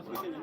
Thank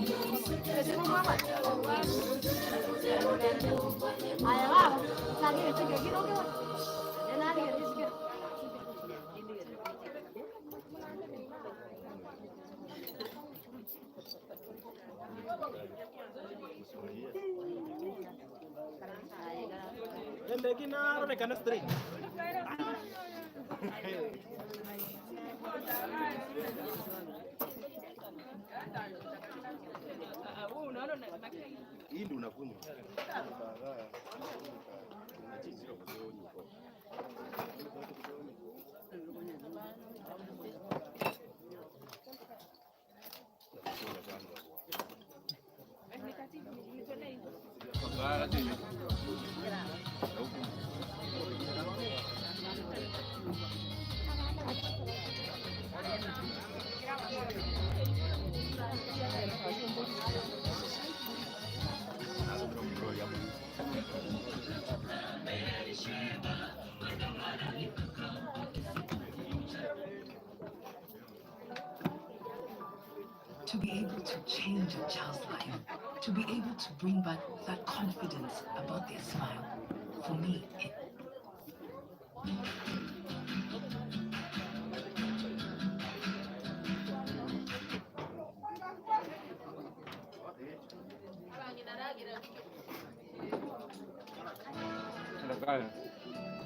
you. Endeki narorekane straight. Hii ndio unakunywa. To be able to change a child's life, to be able to bring back that confidence about their smile, for me, it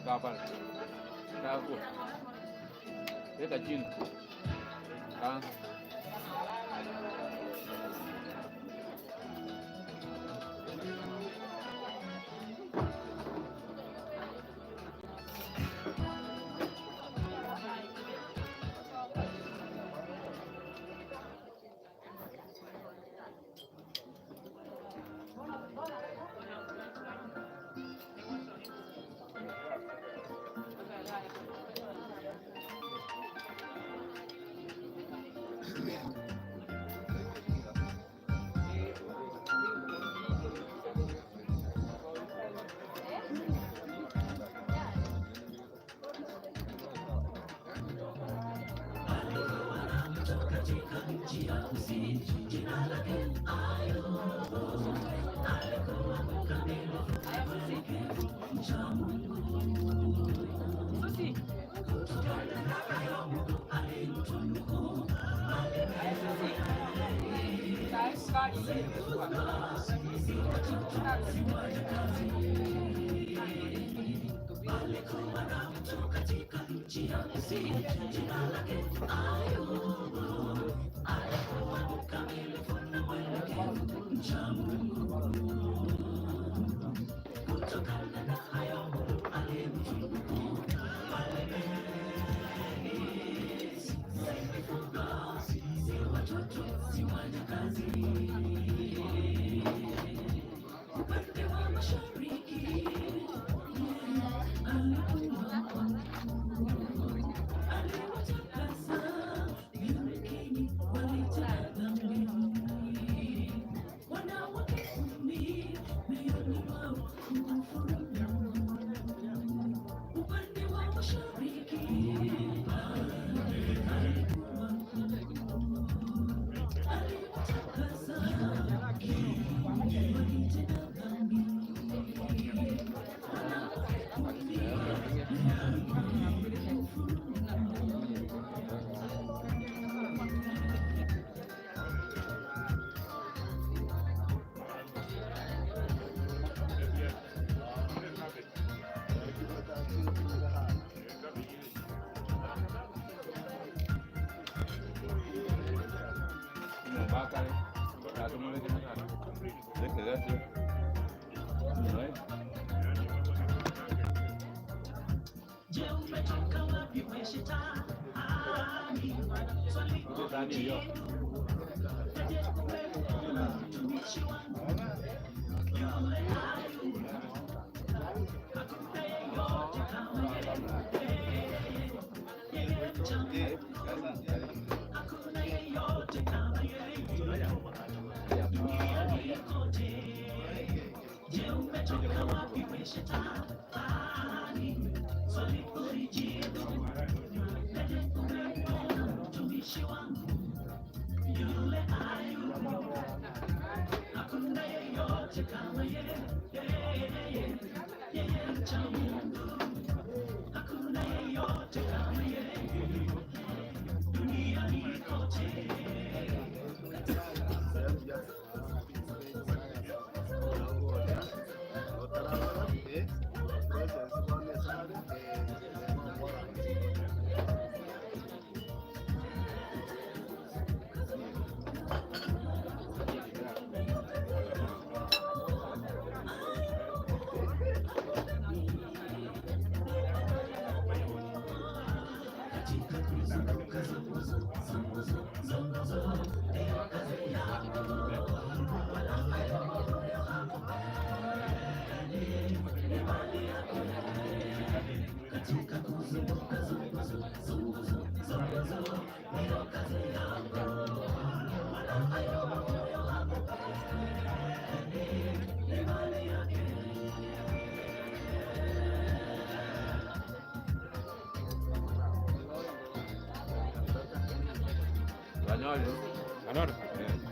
Kaa pale. Kaa huko. Weka chini. Kaa. Banyore. Banyore? Eh.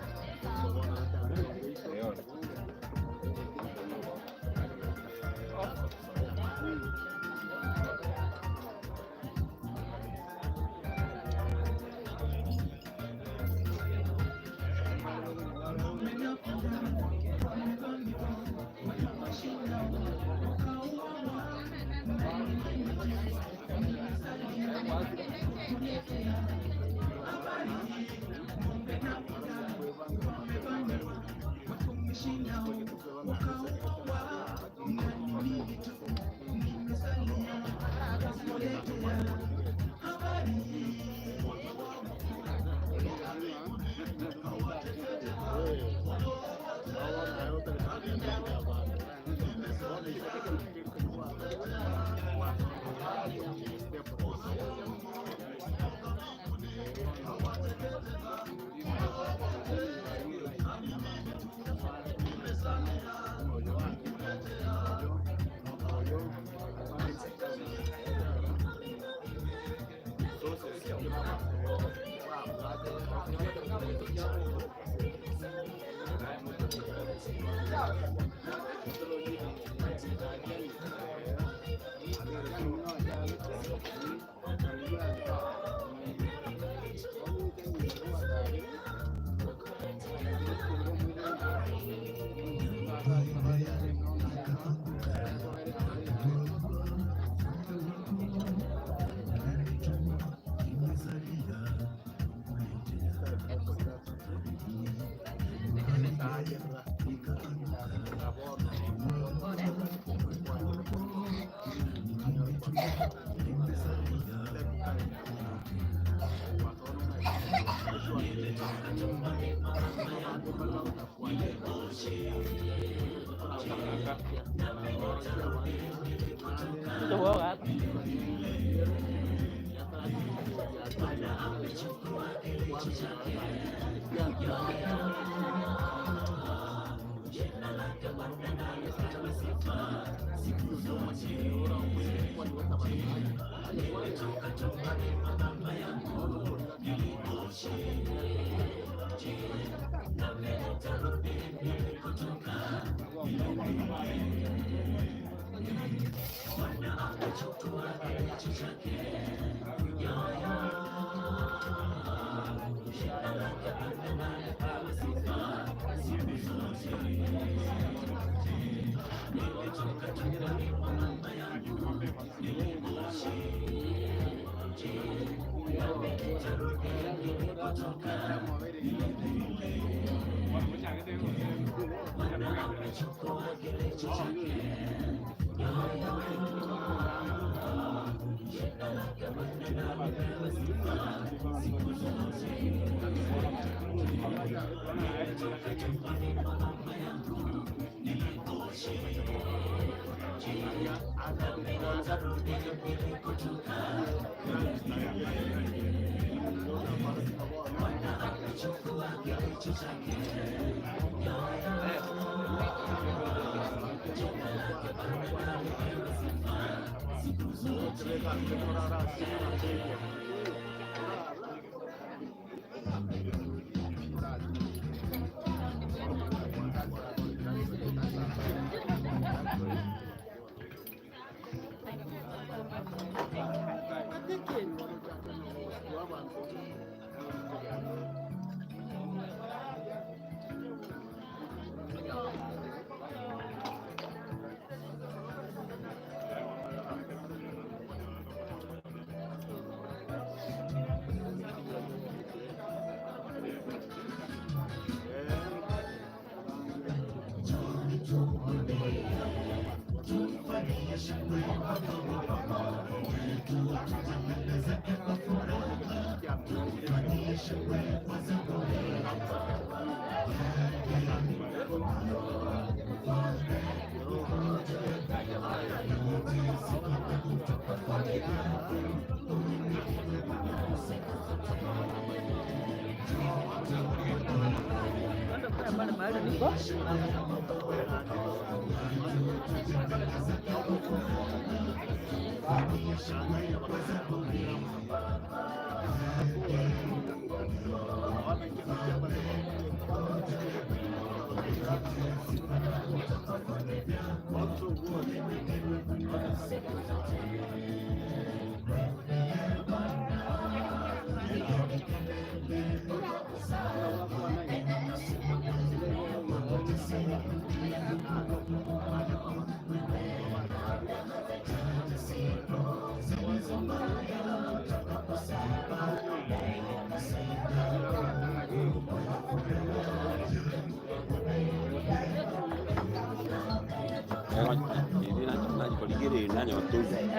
Eh,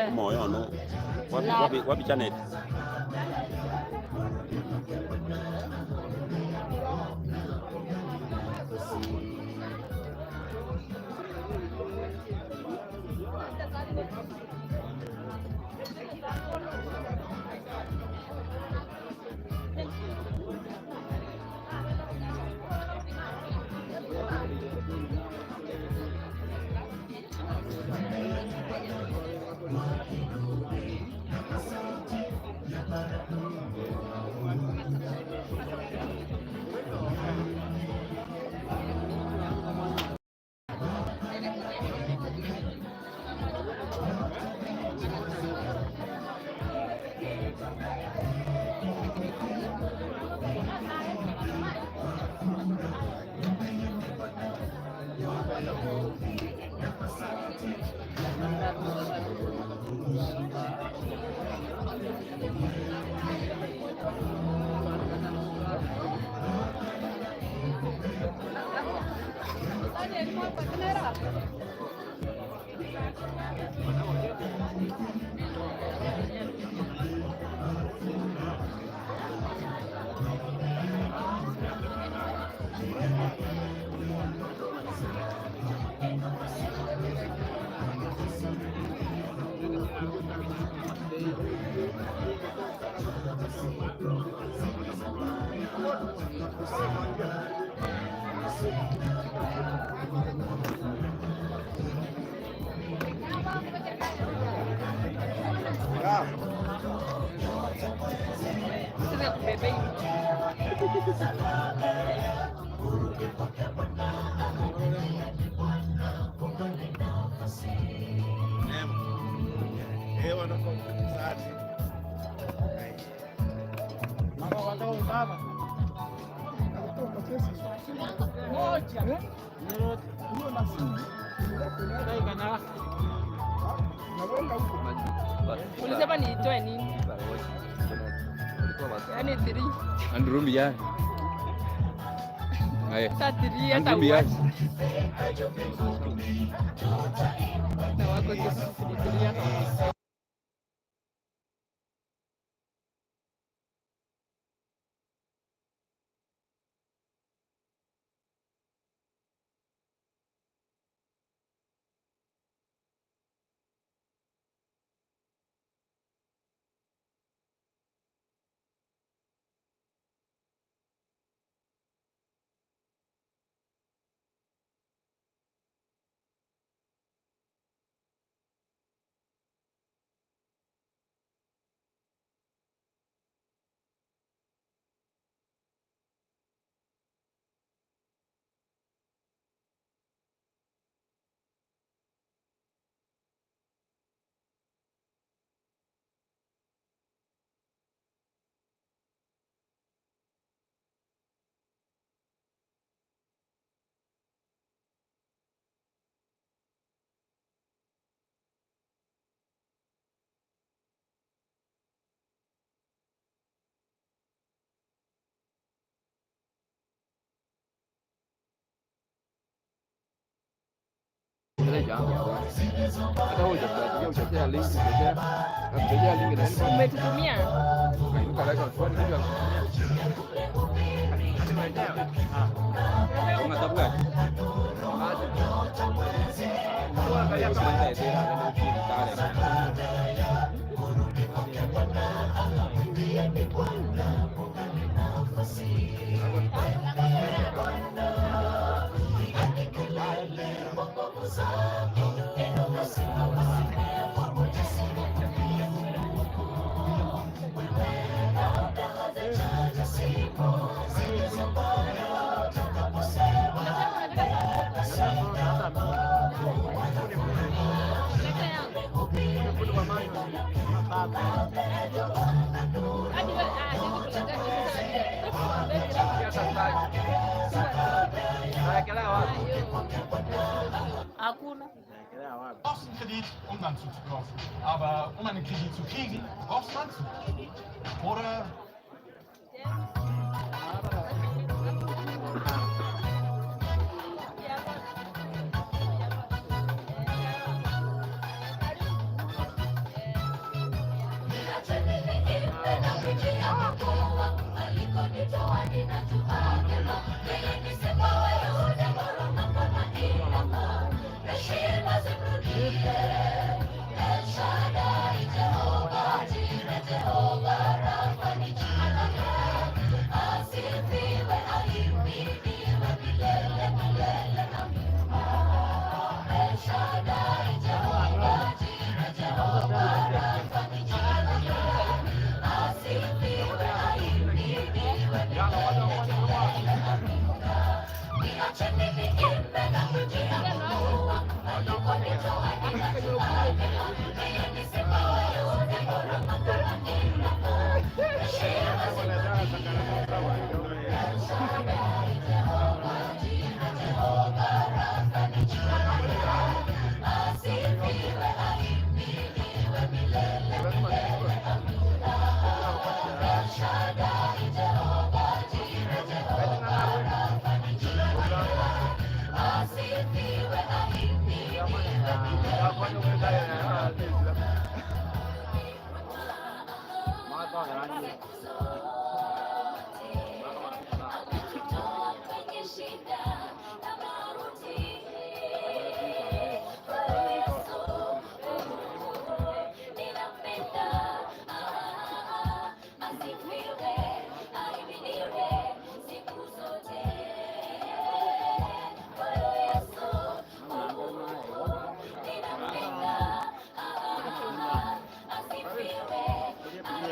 Omoyo one wapi wapi Janet? Ulisema niitoe nini? Yaani three. Andurumi ya. Haya. Hata three hata Andurumi ya. one. Na wako three hata Umetutumia? Hadi wewe, ah, siwezi kuletea sasa. Hakuna. Brauchst einen Kredit, um einen Anzug zu kaufen. Aber um einen Kredit zu kriegen, brauchst du einen Anzug. Oder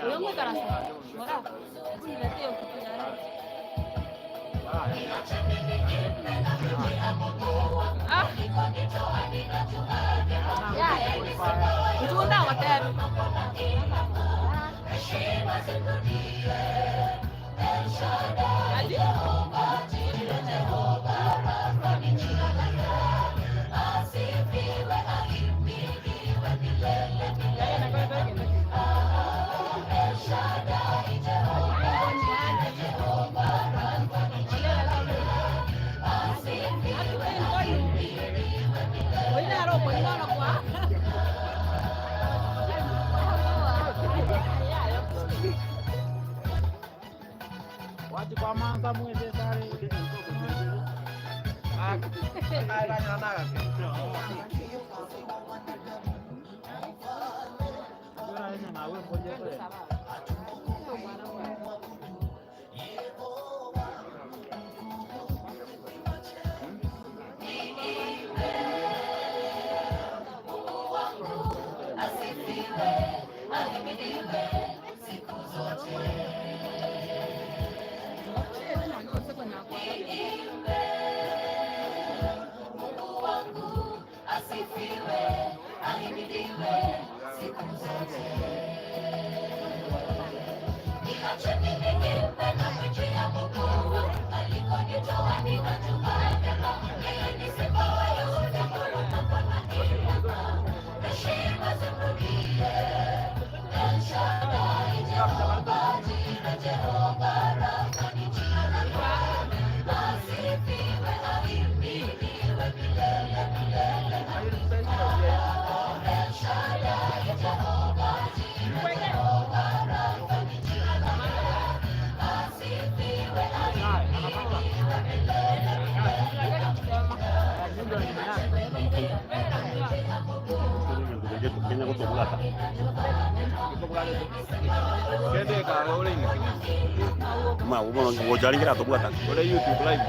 Wewe karasa. Mora. Niletee hiyo kitu ya rangi. Ah. Ya, ya. Mtunda wa tena. Ati? Tobwata. Kende ekago ore ime. Ma bono gocha arenge ratobwata. Ore YouTube live.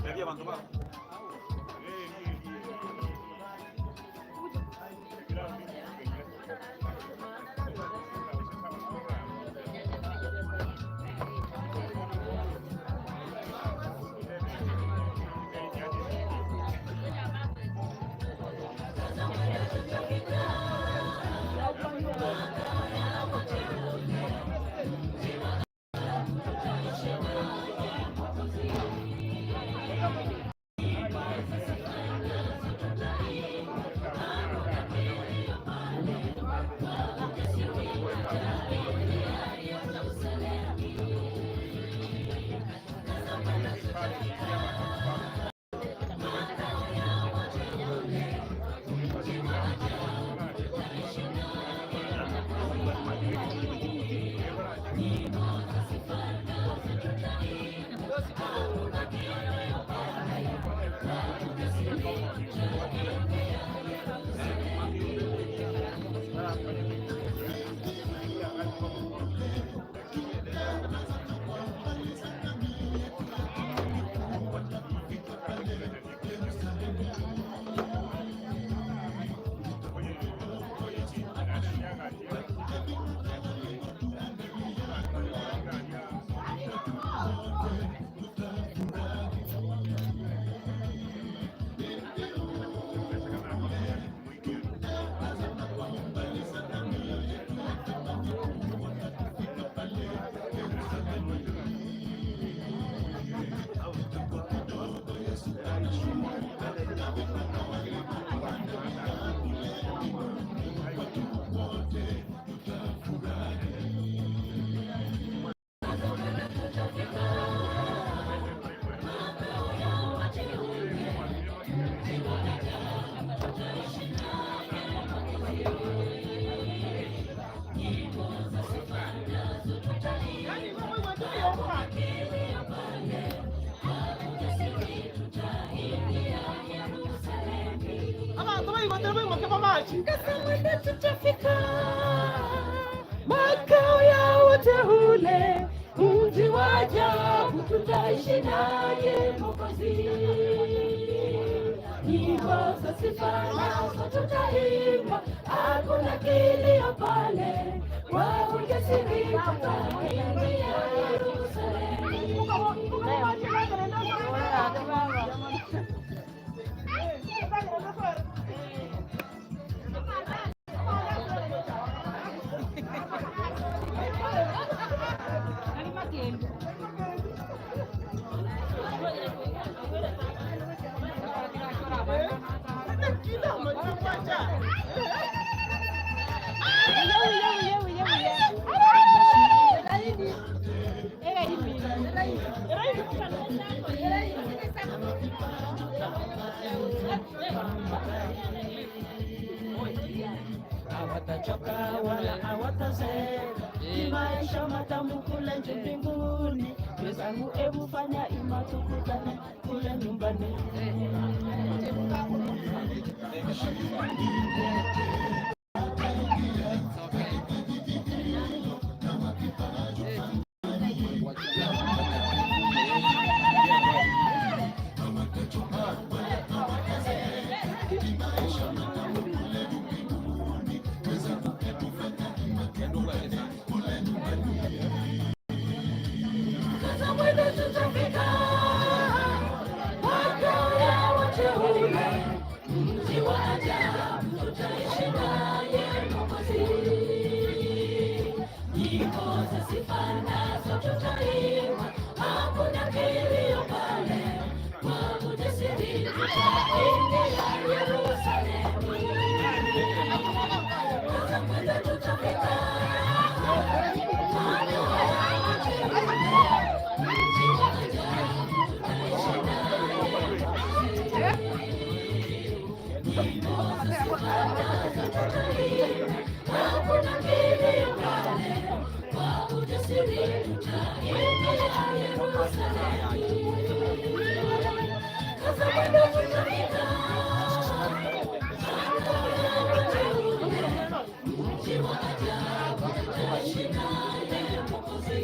Tebia abanto bao. Abanto baigotire baimoke b'amache. Makao ya wateule, mji wa ajabu, tutaishi naye Mwokozi. Nyimbo za sifa nazo tutaimba, hakuna kilio pale, kwa ujasiri tutaingia Yerusalemu. Uya, uya, uya, uya, uya. Hawatachoka wala hawatazeeka, ni maisha matamu kule juu mbinguni. Mwenzangu, hebu fanya ima tukutane kule nyumbani. Kaza mwendo tutafika makao ya wateule, mji wa ajabu, tutaishi naye Mwokozi. Nyimbo za sifa nazo tutaimba, hakuna kilio pale, kwa ujasiri tutaingia Yerusalemu. Kaza mwendo tutafika makao ya wateule, mji wa ajabu, tutaishi naye Hakuna kilio pale, kwa ujasiri tutaingia Yerusalemu. Kaza mwendo tutafika makao ya wateule, mji wa ajabu, tutaishi naye Mwokozi.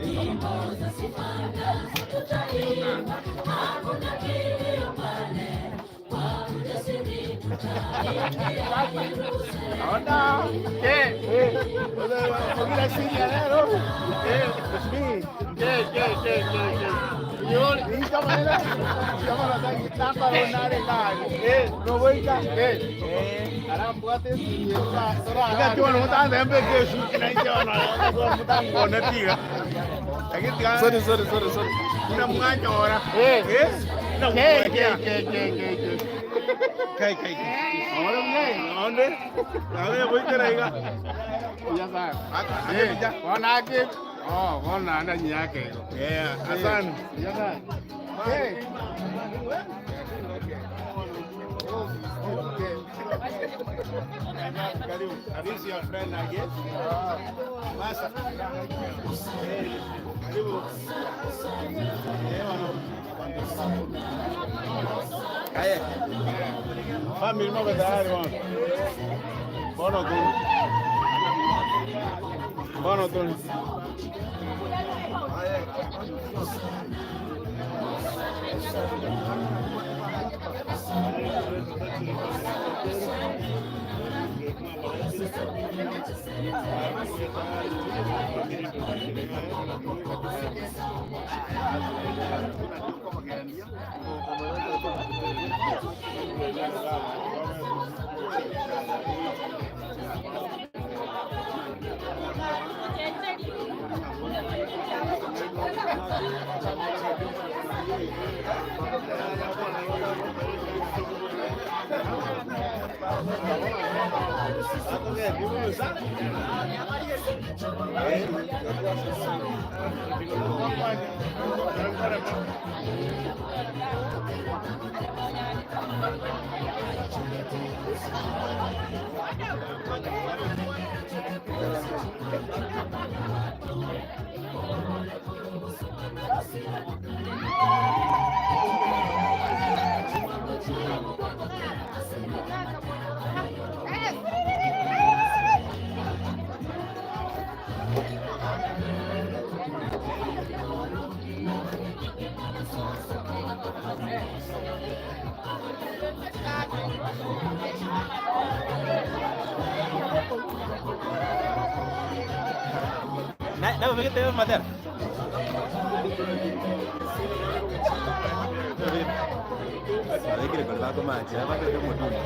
Nyimbo za sifa nazo tutaimba, hakuna kilio pale, kwa ujasiri tutaingia Yerusalemu. Sorry, sorry, sorry, sorry. This is your friend, I guess. Masa. Karibu. Kaye. Family mko tayari bwana. Bono tu. Bono tu. Na na vete mater. Abekire kore bakomache ababeke omodundo.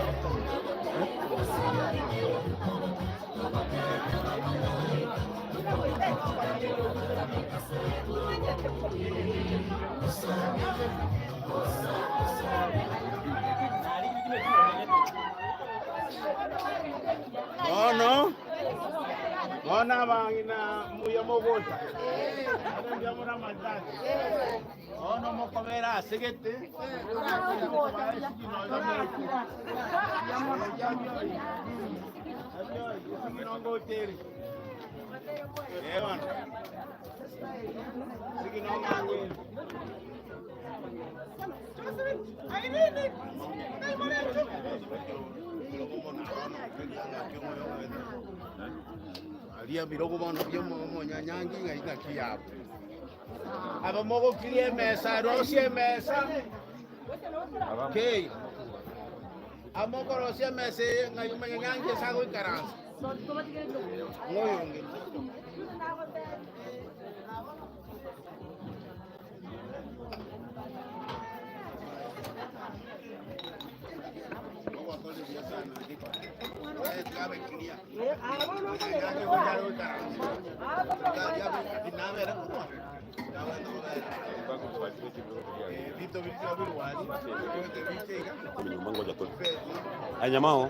Bono. Bono abang'ina muya mogota. Bono mokobera ase gete, Aria birogo bono bi'omonyanyangi ng'ai ng'aki yabo. Aba mogokiria emesa, rosia emesa. Kei. Aba mokorosia emesa eye ng'ai omonyanyangi ase agoikaransa. Ng'oyonge. Nyuma ngoja tu. Ay, nyamao.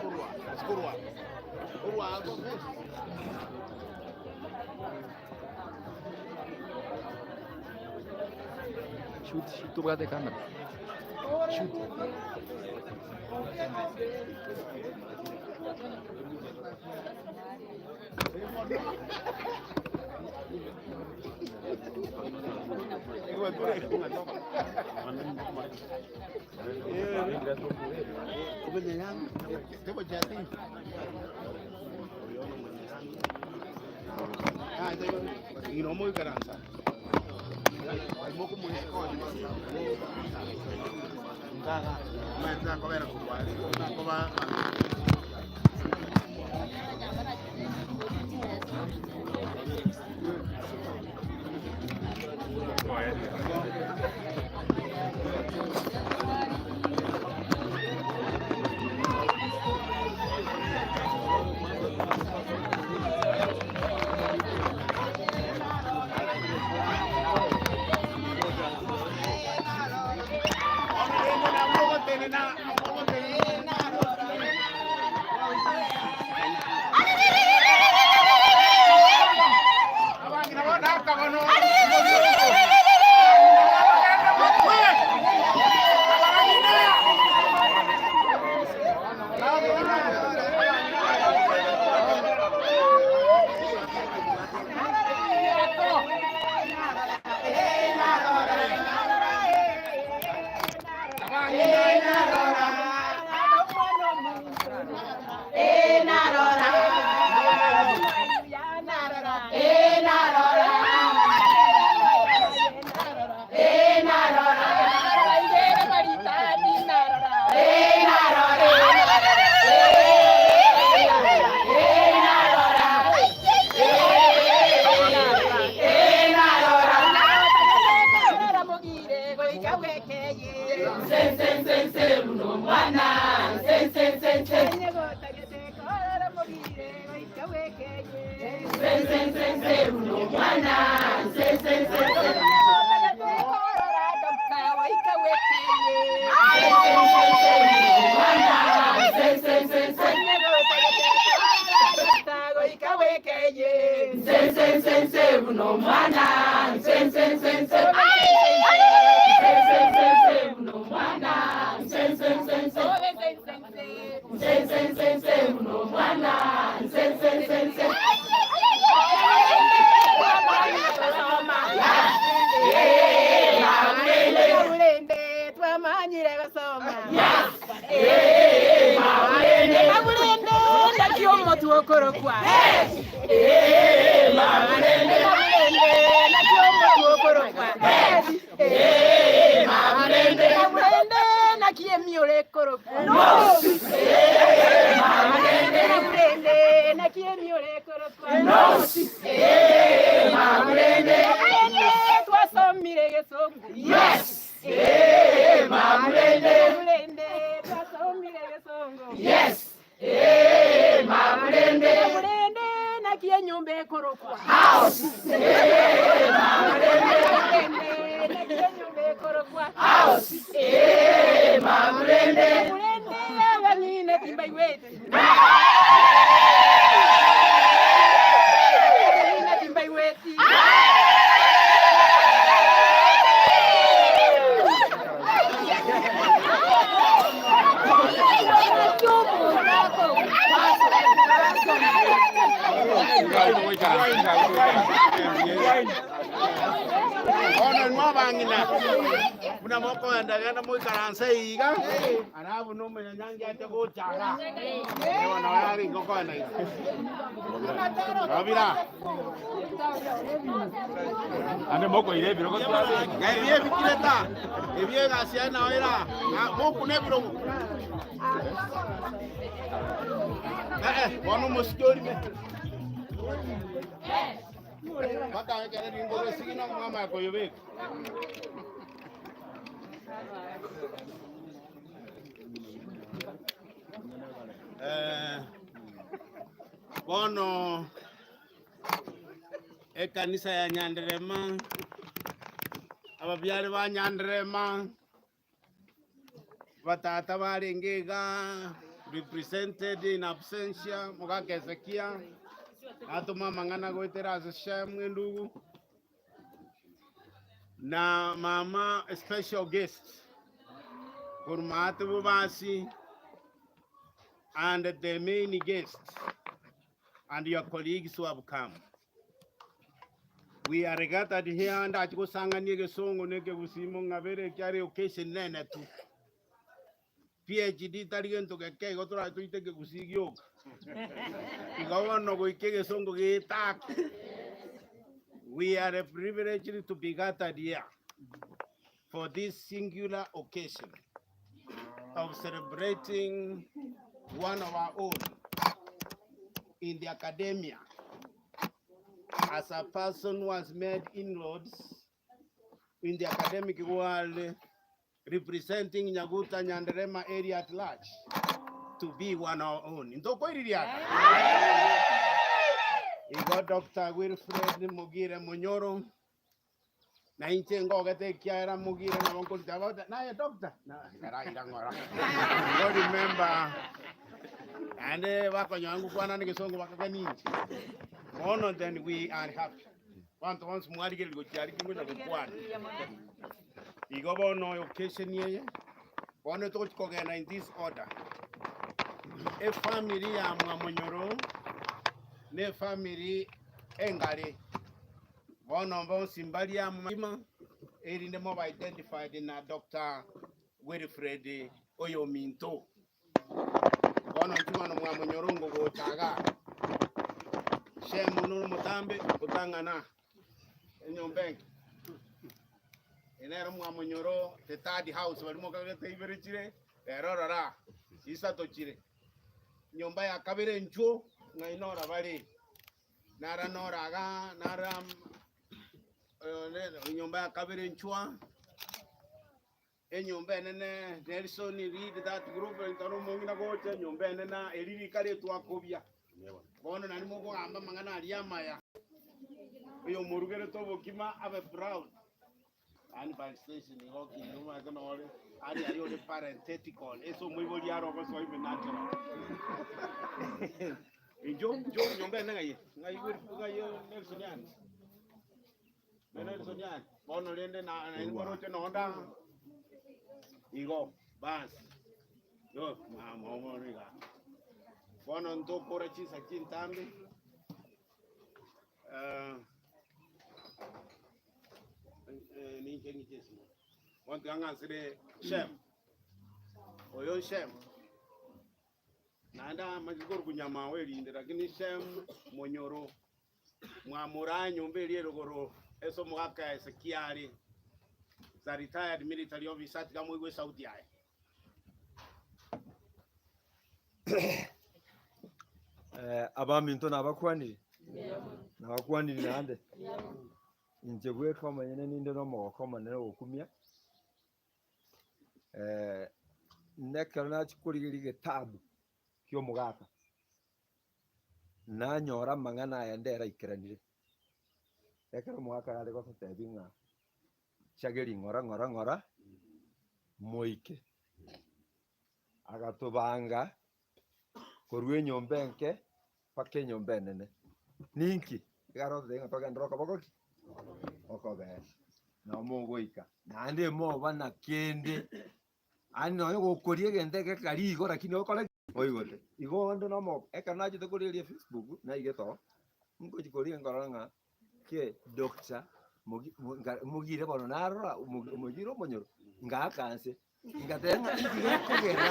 Shoot, shoot tobwate camera. Shoot. Inwe abang'ina, buna mokoenda genda moikaranse iga, alafu na omonyanyangi ache gocha iga. Ewa nao yarenge okoenda iga. Robira. Ande mokoira ebirogo twabeka. Na ebi ebikire ta, ebi egasi yaye nao era, na mokuna ebirogo. Eh, eh, bono omosike orime. Mpaka ekero ringo gesigina omwama akoyobeka. Eh, bono ekanisa ya Nyanderema, ababiare ba Nyanderema, batata barenge iga represented in absentia, mogaka Hezekia, natoma amang'ana goetera ase Shem endugu, na mama special guest korwa maate Bobasi and the main guest and your colleagues who have come. We are gathered here ndachi gosang'ania egesongo na ekegusii ng'abere ekiagera occasion nene tu. PhD tari gento geke igo torache toite ekegusii gioka. Igo bono goika egesongo getake. We are privileged to be gathered here for this singular occasion of celebrating one of our own in the academia as a person who has made inroads in the academic world representing Nyaguta Nyanderema area at large to be one our own. Ntokoiririata. Igo Dr. Wilfred Mugire Munyoro na inche ngogete ekiagera Mugire nabo nkorita about naye doctor na karaira ng'ora. Igo remember naende bakonyora ngokwana na egesongo bakagani inche. Bono then we are happy. Abanto bonsi mwarigereria gochia aria kingocha gokwana. Igo bono occasion eye, bono togochi kogenda in this order. Efamily ya Mwamonyoro na efamily engare, bono bonsi mbari amo magima, erinde mobe identified na Doctor Wilfred oyominto. Bono inche bono Mwamonyoro ngogocha igaa, Shemu nore omotambe otang'ana enyomba enke. Eye nero Mwamonyoro the third house baria mokagete ibere chire, rero rora isato chire. Enyomba ya kabere inchuo ng'ai nora bare, nara nora igaa nara enyomba ya kabere inchuo. Enyomba enene, Nelson lead that group, ekero omong'ina gocha enyomba enene eri rika ritwakobia. Bono naende mokogamba amang'ana aria amaya. Oyo omorugerete obokima abe proud. Yaani by extension igo okinde omanyete nore aria aria ore parenthetical ase omoibori are ogosoa even natural. Inchuo inchuo nyomba ene ng'ai ng'ai ng'ai Nelson yani. Bono rende naende nonda igo basi yo mama iga bono ntokora chinsa chintambe ninche ng'iche esimo bono tiga ng'ansere Shem oyo Shem naende amanyete korokwa Nyamao erinde lakini Shem monyoro. Mwamura enyomba eria erogoro ase omogaka Hezekia are, is a retired military officer, tiga moigwe esauti yaye. Eh, abaminto nabakwanire, nabakwanire naende, inche bweka omonyene ninde nomogoko omonene ogokumia, eh, nekero nachia korigereria egetabu kia omogaka. Nanyora amang'ana aya nderaikeranire, ekero omogaka are gototebia ng'a chageri ng'ora ng'ora ng'ora moike. Agatobanga korwa enyomba enke mpaka enyomba enene. Ninki? Iga arototebia ng'a togenderere okoboko ki? Okobee. Nabo mogoika, naende moba na kende. Aye nonya gokoria egento eke kari igo lakini okore ki? Oigote. Igo onde nomo ekero nachete korigereria Facebook naigete oo, nkochi korigia nkorora ng'a ki Doctor. Mogi mo nka mogire bono narora omo omogire omonyoro, ngaaka nse, ngateba ng'a inki gekogera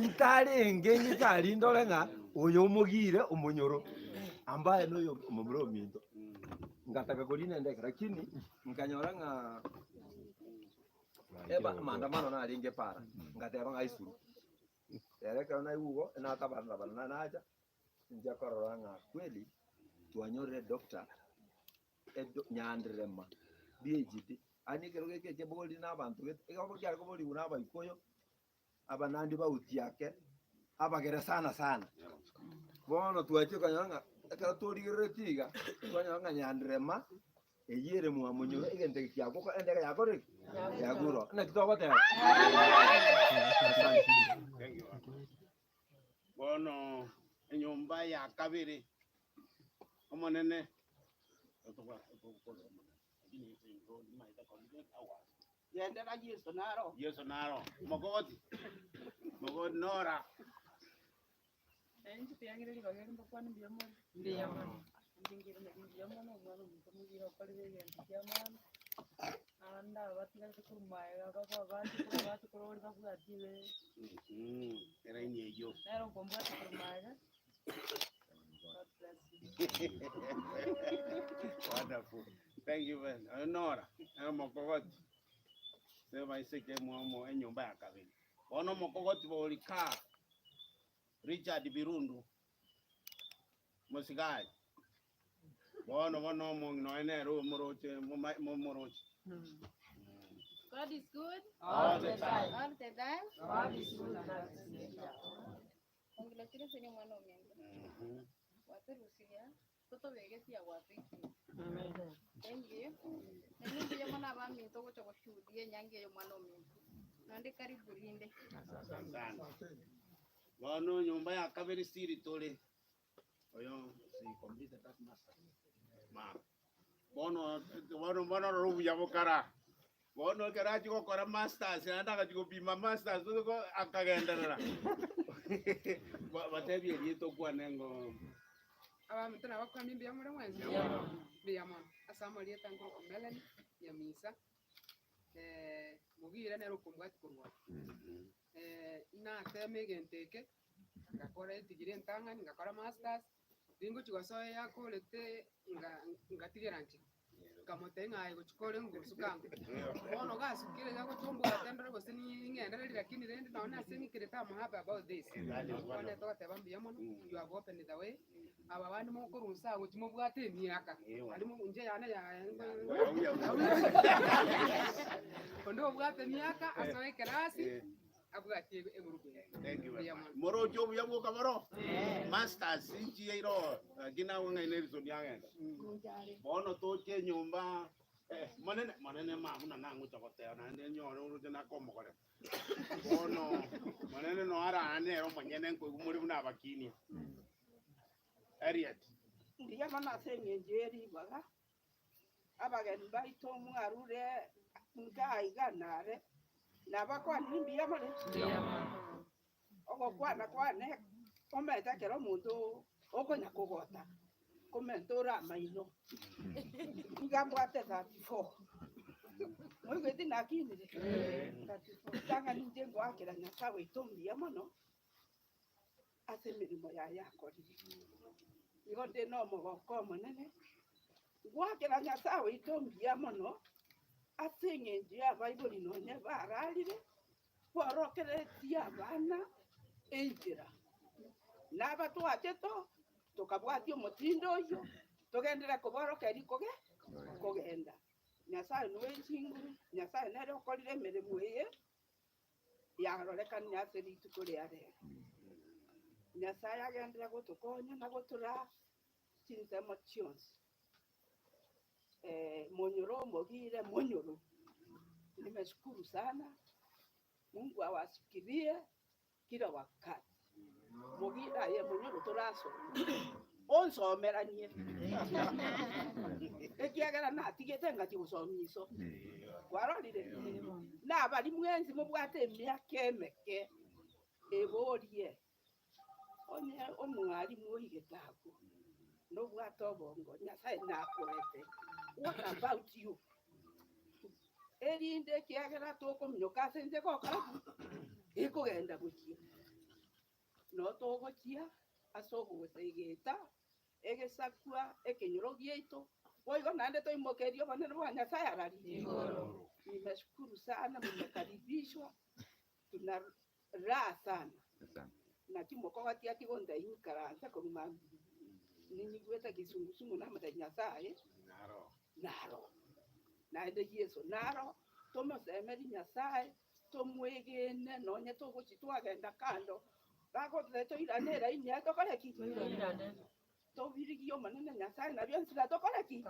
ntarenge ng'ika aria ndore ng'a oyo omogire omonyoro, ambaye na oyo omomura ominto. Ngataka korina endege lakini nkanyora ng'a eba maandamano narenge para, ngateba ng'a aisuru. Ere ekero naigwa igo, natabarana nacha, inche korora ng'a kweli twanyorire doctor edo nyanderema PhD, yaani ekero geke ekebori na abanto gete, ekero kiare koborigwa na abaikoyo, abanandi bautiake, abagere sana sana. Bono twachia konyora ng'a ekero torigereretie iga, twanyora ng'a nyanderema eyio ere mwamonyora egento eke kiagoka endege yakorire ki? Yagure oo. Naki togoteba? Asante. Thank you. Bono enyomba ya kabere, Omonene, Gendera Yeso naro. Yeso naro, omokogoti, omokogoti nora. Inche tiyang'ire ribaga eri mbakwane mbuya more? Mbuya mono. Inche nkiraneri mbuya mono omwana ominto omogima okorire egento kia maana, naende abatigarete korwa magega babe abande korwa abachokoro baria babwatire Eraini eyio. nere okombwatia korwa magega, God bless you. Wonderful. Thank you very much. Nora, nere omokogoti. Seba iseke mwamo enyomba ya kabere. Bono omokogoti bori kaa. Richard Birundu, Mosigari. Bono bono omong'ina oye nere omoroche momoroche. God is good All the time. all the time. God is good and that is nature. Congratulations omwana ominto. Gwatorusirie totobegetie gwatoikire. Thank you. Naende mbuya mono abaminto gocha goshuhudia enyangi eye omwana ominto. Naende karibu rinde. Asante sana. Bono nyomba ya kabere siri tore. Oyo si completed that master. Ma. Bono bono bono roro buya bokara. Bono ekero achia gokora masters naende agachia gopima masters akagenderera. Batebie erieta okwane ngo. Abaminto nabakwani mbuya more mwensi? Mbuya mono. Ase amarieta nkorokwa Melanie Nyamisa, Mogire nere okombwatia korwa oo. Natema egento eke, ngakora edigiri entang'ani, ngakora masters, ringochia gosoa eyakorete nga ngatigera nche, nkamotebia ng'a aye gochia kore nguru suka ango. Bono gasukire iga gochia ombwate ndore gose ning'endererie lakini rende nonye nase ng'ikerete am happy about this. Bono togoteba mbuya mono, you have opened the way, aba bande mokorwa inse agochia mobwate emiaka, aria mo inche yane ya onde obwate emiaka asoe ekerasi. abwatie egurupu eye. Thank you very Mbuya much. mono. Moroche obuya bwoka boro masters inchiya iro lakini agwo ng'ai Nelson agenda bono toche enyomba eh, monene monene ma buna nang'ocha goteba naende nyore oroche nakomogorera bono monene no arane ere omonyene nkoigwa more buna abakinia Harriet. Mbuya mono ase eng'encho ye ribaga, Abageni baito mwarure nka iga nare, nabakwanire mbuya more? Ogokwana kwane omanyete ekero omonto okonya kogota, komenta ore amaino, niga mbwate 34, moigweti nakinire? 34, ritang'ani inche ngoakera Nyasae oito mbuya mono, ase emeremo yaye akorire. Igo nde nomogoko omonene, ngoakera Nyasae oito mbuya mono ase eng'encho y'abaibori nonye bararire, kworokereretie abana enchera. Nabatwachete oo, tokabwatia omotindo oyio, togenderere koborokereria koge kogenda. Nyasae noe chinguru, Nyasae nere okorire emeremo eye. yarorekanire ase rituko ria rero. Nyasae agenderere gotokonya na gotoraa chinsemo chionsi. Monyoro omogire monyoro, nimeshukuru sana, Mungu awashikilie kila wakati. Mogire aye monyoro torasome, onsomeranie ekiagera natigete ngachia gosomia iso. Kwarorire? Nabari mwensi mobwate emiaka emeke, eborie, onye omwalimu oigete agwo, nobwate obongo, Nyasaye nakoete. What about you? Erinde ekiagera tokominyoka ase inse gokora ki? Gekogenda gochia. Noo togochia ase ogosegeta egesakwa ekenyoro giaito, boigo naende toimokererie obonene bwa Nyasae arari igoro. Nimeshukuru sana mmekaribishwa, tuna raha sana. Naki mokogotia ki gontebi nkaranse korwa mambia ninyigwete kisungusungu namotebi Nyasaye naro, naende Yeso naro, tomosemerie Nyasaye, tomwegene nonye togochia twagenda kando, bagototebia toirane eraini yaye tokore ki? Tobirigie Omonene Nyasaye na bionsi na tokore ki?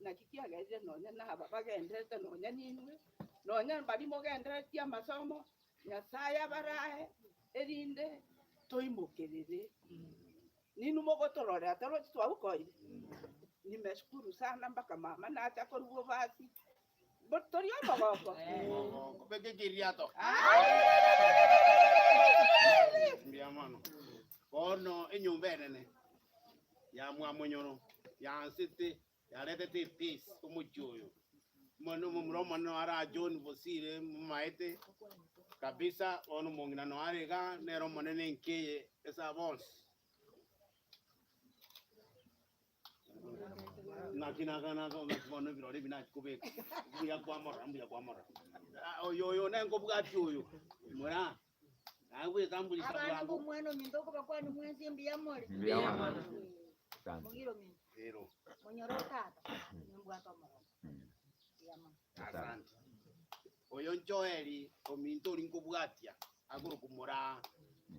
Naki kiagerire nonye naba bagenderete nonye ninwe, nonye mbaria mogenderetie amasomo, Nyasaye abarae, erinde toimokerere. Ninwe mogotororera torochi twagokoire. Nimeshukuru sana mpaka mama nacha korwa bobasi, Tori omogoko. Omogoko. Beka ekeriato. Mbuya mono. Bono enyomba enene ya Mwamonyoro yansete yaretete epeace omochie oyo. Mono omomura omonene ara John Bosire momaete kabisa bono omong'ina noyo are igaa nere omonene enka eye ase abonsi. Naki naka naka naki bono ebirore ebi nachi kobeka. Mbuya kwamorora, mbuya kwamorora. Ah, Oyo oyo nenkobwati oyo. Mora. Naye gwetambulisha Abana bwango. b'omwana ominto okobakwani mwensi mbuya more? Mbuya mono. Mogire ominto. Ero. Monyore otata, nimbwate omorembe. Mbuya mono. Asante. Oyo Joeli ominto oria nkobwatia akorokwa Moraa,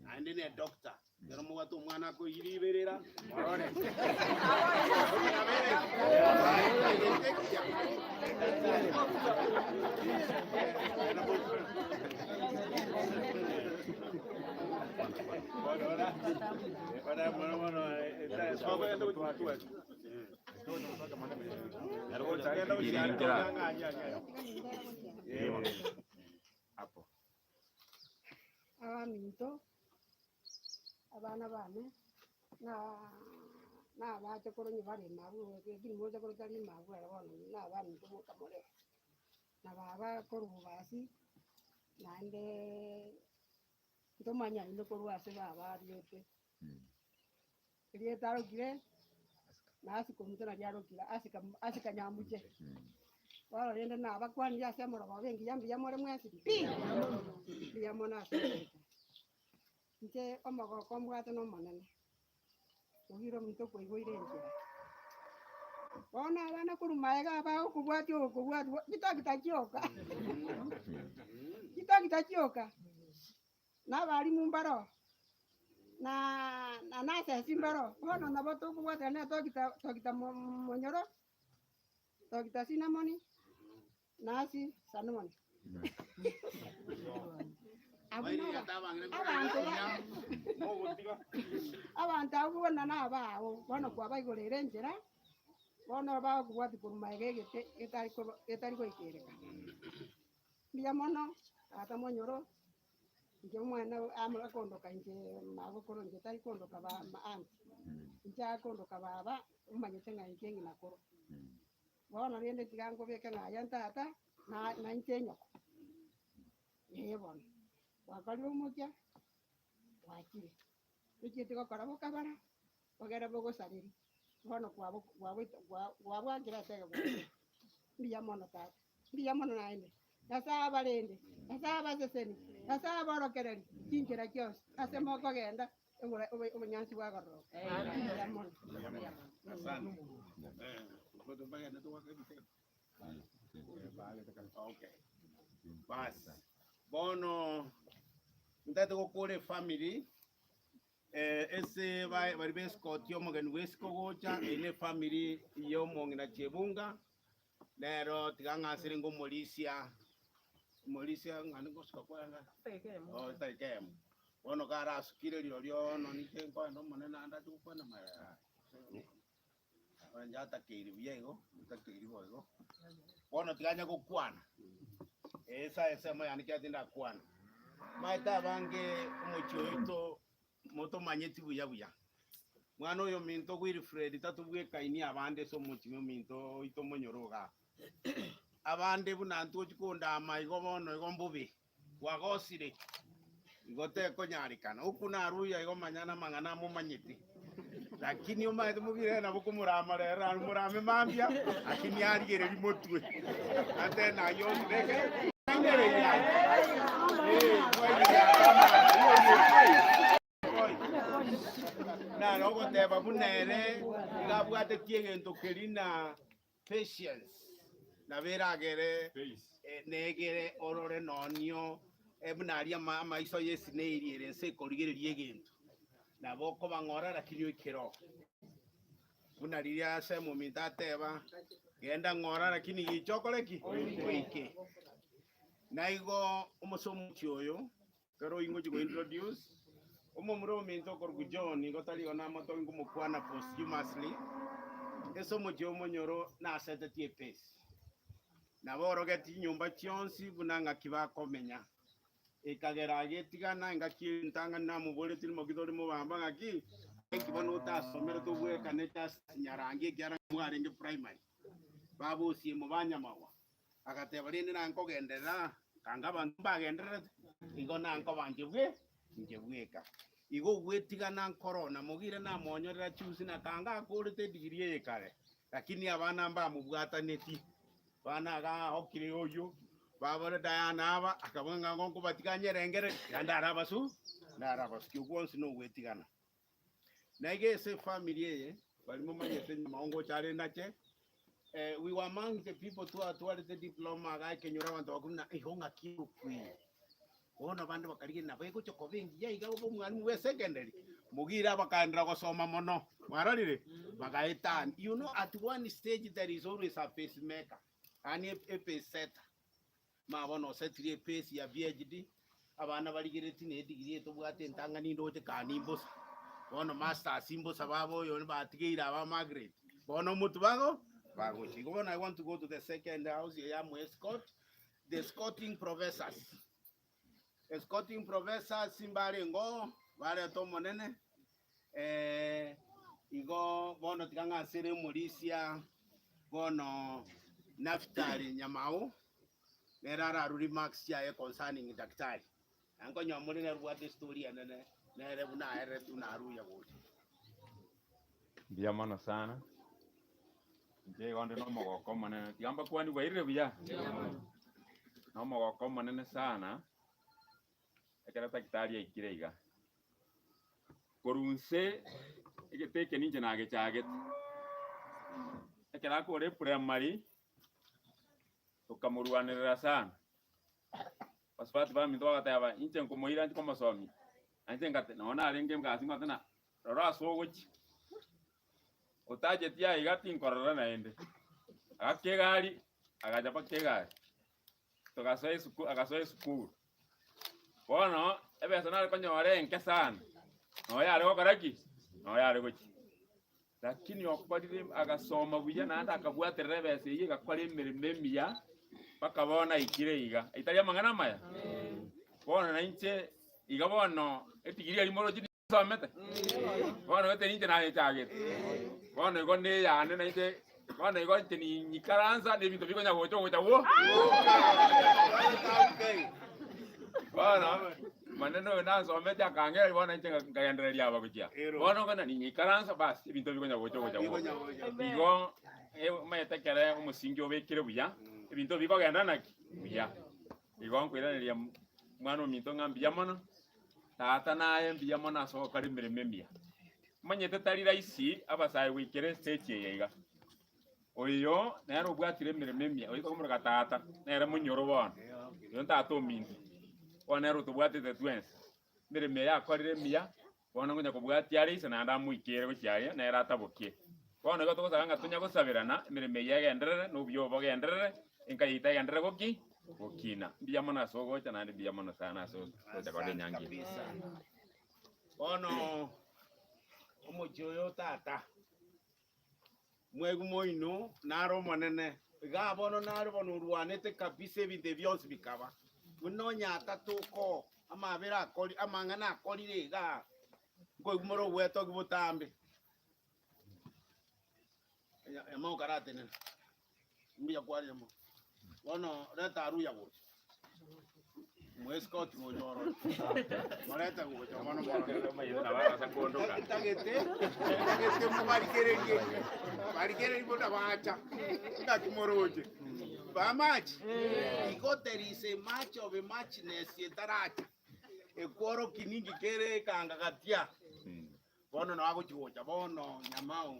naende ne doctor. Ekero mobwate omwana akoiriberera, morore. Abaminto, abana bane, na nabache korwa onye bare ime abwo lakini mocha korwa tari ime abwo ere bono na abaminto boka more, na baba korwa bobasi, naende ntomanyaine korwa ase baba ariete. Erieta arokire, na asike omonto nario arokire, asika asika nyamuche. Bono rende nabakwanirie ase emorogoba engiya mbuya more mwensi pi! Mbuya mono ase ogocha. Inche omogoko mbwate na Omonene, oire omonto okoiboire enchera. Bono abana korwa magega abagokobwatia ogokobwatia chitagita chioka chitagita chioka. Na abalimu mbaroo, na na nurses mbaroo, bono nabo tokobwatana na Doctor Doctor Mo- Monyoro, Doctor Cinnamon, Nurse Sanoni. Abwo naba abanto ba abanto abwo bono nabao, bono kwabaigorere enchera, bono bagokobwatia korwa magega egete getari koba getari goikereka. Mbuya mono, tata monyoro. Inche omwana amo akondoka inche magokoro inche tari kondoka ba ma aunty, inche akondoka baba omanyete ng'a inche ng'ina koro. Bono rende tiga nkobeke ng'a aye ntata na na inche nyoko, ee bono, gwakorire omokia, gwachire, tochieti gokora bokabara, bogere bogosareria, bono kwabo kwaboita kwa kwabwangire ase egegoro. Mbuya mono tata. Mbuya mono naende. Nyasae abarende, Nyasae abasesenie, Nyasae aborokererie chinchera chionsi ase mokogenda obonyansi bwagororoka. Mbuya mono. Basi bono ntagete gokora efamiri Ase baria b'esikoti omogeni bw'esiko gocha, eye nefamiri y'omong'ina Chebunga, nero tiga ng'asere ng'omorisia, omorisia ng'ani ngosuka kwanga oh etariki eyemo. Bono karasukire rirorio ono ninche nkoenda omonene naende ache gokwana mayaya. Inche atakeiri buya igo, ntakeiri boigo. Bono tiga anye gokwana, esa ensemo yane ekiagera tindakwana. Maete abange omochie oito motomanyeti buya buya. Mwana oyo ominto Wilfred tatobwekaini abande ase omochie ominto oito omonyoro igaa. Abande buna intwe ochia kondama igo bono igo mbobe, kwagosire, igo tekonyarekana. Okwo naruya igo manya namang'ana amomanyete, lakini omanyete mobire nabo komorama rero naende morame mambia, lakini arigereria motwe, ate naye onsi Nare ogoteba buna ere iga abwatetie egento keria na patience, nabo eragere negere orore nonio buna aria amaiso y'esnail ere ense ekorigereria egento, nabo okobang'ora lakini oikere oo. Buna riria ase omominto ateba, Genda ng'ora lakini gicha okore ki? Oike. Naigo omosomochi oyo Ekero ingochia go introduce omomura ominto okorokwa John, igo tari igo namotogi nkomokwana posthumously, ase omochie omonyoro nasetetie epesi. Nabo orogetie chinyomba chionsi buna ng'aki bakomenya. Ekagera agetigana engaki entang'ani namoboretie rimoki tori mobamba ng'aki, eki bono otasomerete obwekane just nyarangi ekiagera mwarenge primary. Babosie mobanyamagwa. Agateba, Rende nankogenderera, kanga abanto mbagendererete, igo nankoba inche bwe, inche bweka. Igo ogwetigana nkoro, na mogire namonyorera chiusi, na kanga akorete edigiri eye kare, lakini abana mbamobwataneti. Abana iga aokire oyio, babore Diana aba, akabua ng'a ngonkobatiga nyerengereri, iga ndarabasu, ndarabasukia. Okwo gwonsi nogwetigana. Na iga ase efamiri eye, baria momanyete nyuma ngocha are nache, eh, we were among the people twatwarete diploma iga ekenyoro abanto bakobuna ng'a igo ng'aki okweye. Bono abande bakarigia nabo egocha koba engiya iga obe omwalimu bwa esecondary, mogire abakaenderera gosoma mono, mwarorire? Bagaetania. You know at one stage there is always a pacemaker, yaani e pace setter. Ma bono osetire epesi ya PhD, abana barigeretie na edigiri eye tobwate entang'ani ndoche kani mbosa. Bono masters mbosa baba oyo batigeire aba Margaret. Bono omotwe bago bagochia. Igo bono I want to go to the second house eye ya mo escort, the escorting professors. Escorting professors mbarenge oo, bareta omonene, igo bono tiga ng'asere omorisia bono Naftali Nyamau, nere ararue remarks chiaye concerning daktari. Na nkonyora more nere obwate estory enene, nere buna aereretwe naruya gocha. Mbuya mono sana. Inche igo nde nomogoko omonene, tiga mbakwanie bwairire buya? Nomogoko omonene sana, ekero daktari aikire iga. Korwa inse, egete eke ninche nagechagete, ekero akore eprimary, tokamorwanerera sana, basubati baminto bagateba inche nkomoira nchi komosomia, na inche ngate nonye narenge egasi ngoteba ng'a rora ase ogochia, otacheti aiga tinkorora naende, agaka egari, agacha mpaka egari. Togasoa esuku agasoa esukuru. Bono ebesa nare konyora enke sana, noyo yare gokora ki? Noyo yare gochia. Lakini okorire agasoma buya naende akabwaterera ebesa eyio egakora emeremo emiya mpaka bono aikire iga. Etari amang'ana amaya? Bono nainche iga bono etigiri eria moroche Somete? Bono gete ninche nayechagete. Bono igo neyane nainche bono igo inche ninyikaransa na ebinto bikonya gocha ogocha gwo. Bono manene oyo nansomete akangera bono inche nkagendereria aba gochia. Bono ng'a ninyikaransa bas ebinto bikonya gocha ogocha gwo. Igo omanyete ekere omosingi obekire buya, ebinto bikogenda naki? Buya. Igo nkoiraneria mwana ominto ng'a mbuya mono. Tata naye mbuya mono ase ogokora emeremo emiya. Omanyete tari rahisi abasae goikera estage eye iga. Oyo nere obwatire emeremo emiya, oyo tokomoroka tata, nere monyoro bono, oyo ntata ominto, bono nere otobwatete twensi. Emeremo eye akorire emiya, bono ngonya kobwatia are ise naende amoikere gochia aria nere atabokie. Bono igo togosaba ng'a tonya gosaberana emeremo eye egenderere, na obuya obo bogenderere, enka yaito egenderere goki? Gokina. Mbuya mono ase ogocha naende mbuya mono sana ase ogocha korora Asante enyangi eye. kabisa. Bono omochie oyo tata, mwegu moino nare omonene, igaa bono nare bono orwanete kabisa ebinto ebi bionsi bikaba. Buna onye atatoka oo, amabera akori amang'ana akorire igaa, nkoigwa more obwetogi botambe. Nyamao karatenena, mbuya kware Nyamao. Bono reta Aruya gocha, moescort gocha orore, morete gocha bono morore. Ntagete, ntagete mobarigererie, barigererie buna bacha, ngaki moroche. Bamache, igo there is a match of a matchness etaracha, ekworokia ninki kere ekanga gatia. Bono nao agochia gocha bono Nyamao,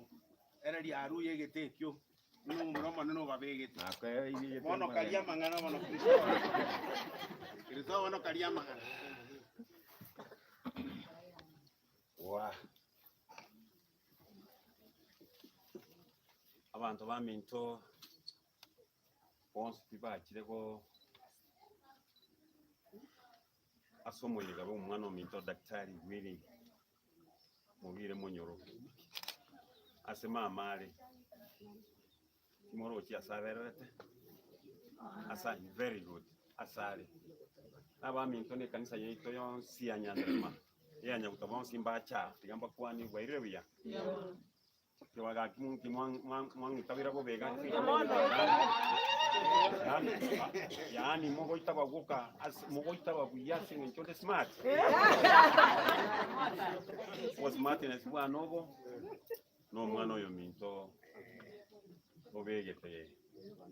ere riaruya egete ekio, buna omomura omonene obabegete. Bono karia amang'ana bono Kristo. Kristo bono karia amang'ana. Wa. Abanto baminto bonsi tibachire go Ase omoyega bw'omwana ominto Daktari Willy Mogire Monyoro, ase mama are, timorochi ase abererete, ase ayio very good, ase are. Na abaminto na ekanisa yaito yonsi ya Nyanderema, eya Nyaguta bonsi mbache aa, tiga mbakwanie bwairire buya. Gaki mwang'itabera bobe iga. Yaani, yaani mogoitaba gwoka ase mogoitaba buya ase eng'encho onde smart. Obosmartness bwane obo, na omwana oyo ominto obegete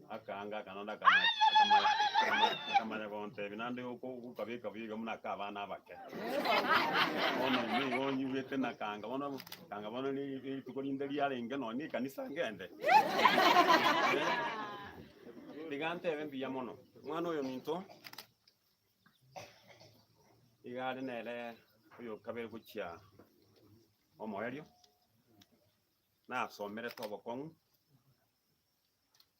akaanga aka naende akamanya akamanya akamanya akamanya gontebia naende oko okabeka buya iga buna aka abana abake. Bono nigo nyigwete na kanga bono kanga bono ri rituko rinde riarenge nonye na ekanisa ngende. Tiga ntebe mbuya mono, omwana oyo ominto, iga are nere oyokabere gochia omoerio, nasomerete obokong'u.